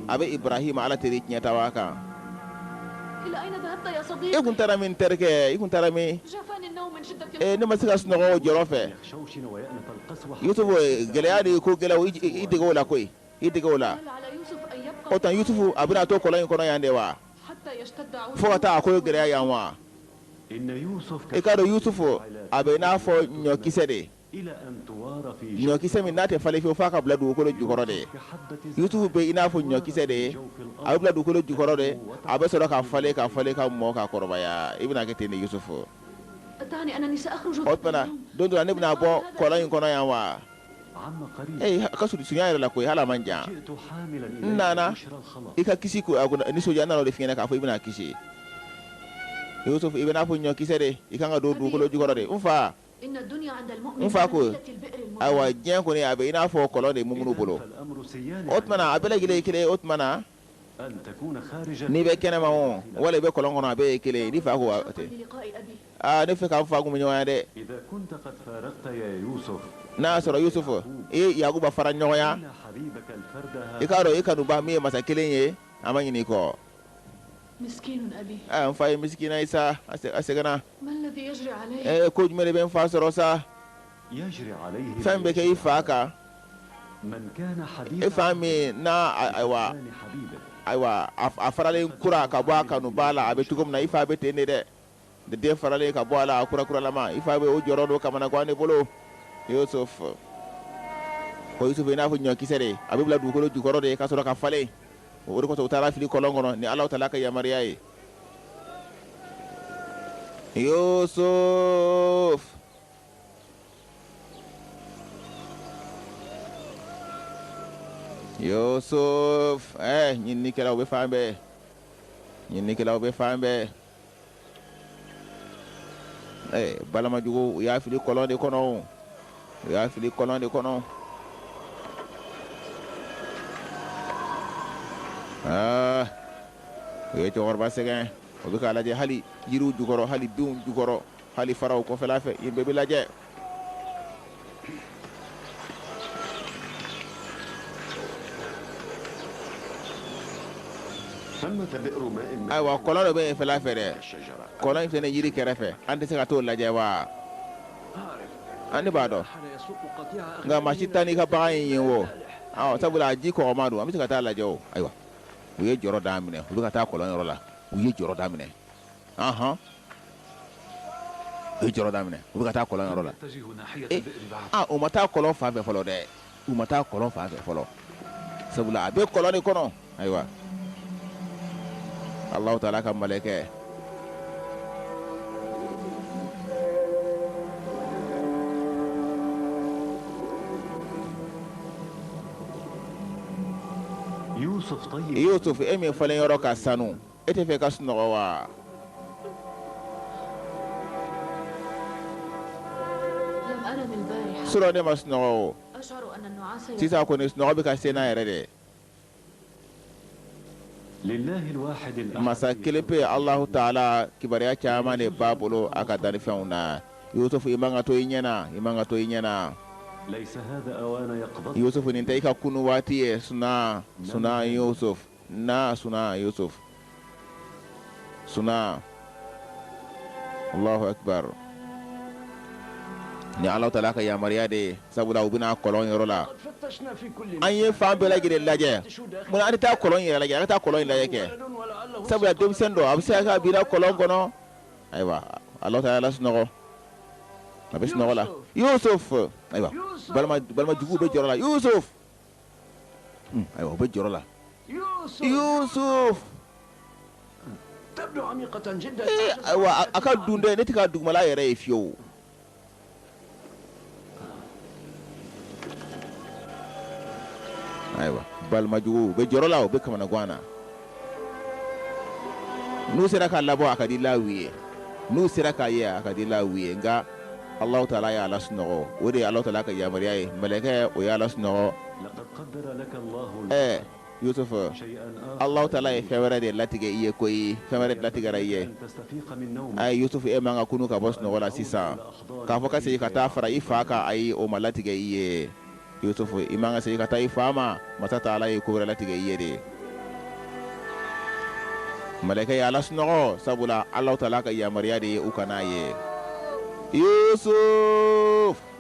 a bɛ ibrahima ala teri tiɲɛtabaga kan e kun taara min terikɛ i kun taara min ne ma se ka sunɔgɔ o jɔrɔ fɛ yusufu gɛlɛya de ko gɛlɛya i dege o la koyi i dege o la o tuma yusufu a bɛna to kɔlɔn in kɔnɔ yan de wa fo ka taa a ko gɛlɛya yan wa i k'a dɔn yusufu a bɛ i n'a fɔ ɲɔkisɛ de ɲɔkisɛ min n'a tɛ falen fiyewu f'a ka bila dugukolo jukɔrɔ de yusufu bɛ i n'a fɔ ɲɔkisɛ de ye a bɛ bila dugukolo jukɔrɔ de a bɛ sɔrɔ ka falen ka falen ka mɔ ka kɔrɔbaya i bɛna kɛ ten de yusufu o tuma na don dɔ la ne bɛna bɔ kɔlɔn in kɔnɔ yan wa ee a ka surunya yɛrɛ la koyi hali a man jan n nana i ka kisi ko nisɔndiya n nana o de f'i ɲɛna k'a fɔ i bɛna kisi Yusuf i bɛ n'a fɔ ɲɔkisɛ de i kan ka don dugukolo jukɔrɔ de n fa n fa ko ayiwa diɲɛ kɔni a bɛ i n'a fɔ kɔlɔn de mumunu bolo o tuma na a bɛɛ lajɛlen ye kelen o tuma na n'i bɛ kɛnɛma o wala i bɛ kɔlɔn kɔnɔ a bɛɛ ye kelen ye n'i fa ko aa ne fɛ ka n fa kun ɲɔgɔnya dɛ n'a y'a sɔrɔ yusufu i ye yakuba fara ɲɔgɔnya i k'a dɔn i kanuba min ye masa kelen ye an ma ɲinɛ i kɔ n fa ye misikina ye sa a sɛgɛnna ko jumɛn de bɛ n fa sɔrɔ sa fɛn bɛ kɛ i fa kan e fa min n'a ayiwa ayiwa a faralen kura ka bɔ a kanuba la a bɛ cogo min na i fa bɛ ten de dɛ den faralen ka bɔ a la a kurakuralama i fa bɛ o jɔrɔ don kamanagan de bolo Yusuf ko Yusuf i n'a fɔ ɲɔkisɛ de a bɛ bila dugukolo jukɔrɔ de ka sɔrɔ ka falen o de kosɔn u taara fili kɔlɔn kɔnɔ ni Alahu taala ka yamaruya ye Yusuf Yusuf ɲininikɛlaw bɛ fan bɛɛ ɲininikɛlaw bɛ fan bɛɛ Balima jugu u y'a fili kɔlɔn de kɔnɔ u y'a fili kɔlɔn de kɔnɔ aa u ye cɛkɔrɔba sɛgɛn o bɛ k'a lajɛ hali yiriw jukɔrɔ hali binw jukɔrɔ hali faraw kɔfɛla fɛ yen bɛɛ bɛ lajɛ Ayiwa kɔlɔn dɔ bɛ yen fɛla fɛ dɛ kɔlɔn in fana yiri kɛrɛfɛ an tɛ se ka t'o lajɛ wa an ne b'a dɔn nka maa si taa n'i ka bagan ye yen wo sabula a ji kɔgɔma don an bɛ se ka taa lajɛ o ayiwa u ye jɔrɔ daminɛ u bɛ ka taa kɔlɔn yɔrɔ la u ye jɔrɔ daminɛ ɔhɔn u ye jɔrɔ daminɛ u bɛ ka taa kɔlɔn yɔrɔ la aa u ma taa kɔlɔn fan fɛ fɔlɔ dɛ u ma taa kɔlɔn fan fɛ fɔlɔ sabula a bɛ kɔlɔn de kɔnɔ ayiwa Alahu taala ka mɛlɛkɛ Yusuf e min falen yɔrɔ ka sanu e tɛ fɛ ka sunɔgɔ wa surɔ ne ma sunɔgɔ o sisan kɔni sunɔgɔ bɛ ka se n na yɛrɛ de masa kelen pe Alahu taala kibaruya caman de b'a bolo a ka dannifɛnw na Yusufu i man ka to i ɲɛ na i man ka to i ɲɛ na Yusufu nin tɛ i ka kunu waati ye suna suna Yusuf na suna Yusuf suna Allahu akbar ni Alahu taala ka yamaruya de ye sabula u bɛna kɔlɔn yɔrɔ la an ye fan bɛɛ lajɛlen lajɛ munna an tɛ taa kɔlɔn yɛrɛ lajɛ an ka taa kɔlɔn in lajɛ kɛ sabula denmisɛn dɔ a bɛ se ka kɛ a binna kɔlɔn kɔnɔ ayiwa Alahu taala y'a lasunɔgɔ a bɛ sunɔgɔ la Yusuf ayiwa balima balima juguw bɛ jɔrɔ la Yusuf ayiwa u bɛ jɔrɔ la Yusuf ayiwa a ka dun dɛ ne tɛ ka dugumala yɛrɛ ye fiyewu ayiwa balima juguw u bɛ jɔrɔ la u bɛ kamanagan na n'u sera k'a labɔ a ka di lawi ye n'u sera k'a ye a ka di lawi ye nka Alahu taala y'a lasunɔgɔ o de ye Alahu taala ka yamaruya ye mɛlɛkɛ o y'a lasunɔgɔ ɛɛ Yusuf Alahu taala ye fɛn wɛrɛ de latigɛ i ye koyi fɛn wɛrɛ de latigɛra i ye ayi Yusuf e man ka kunu ka bɔ sunɔgɔ la sisan k'a fɔ ka segin ka taa fara i fa kan ayi o ma latigɛ i ye Yusuf i man ka segin ka taa i fa ma masa taala ye ko wɛrɛ latigɛ i ye de mɛlɛkɛ y'a lasunɔgɔ sabula Alahu taala ka yamaruya de ye u ka n'a ye Yusuf.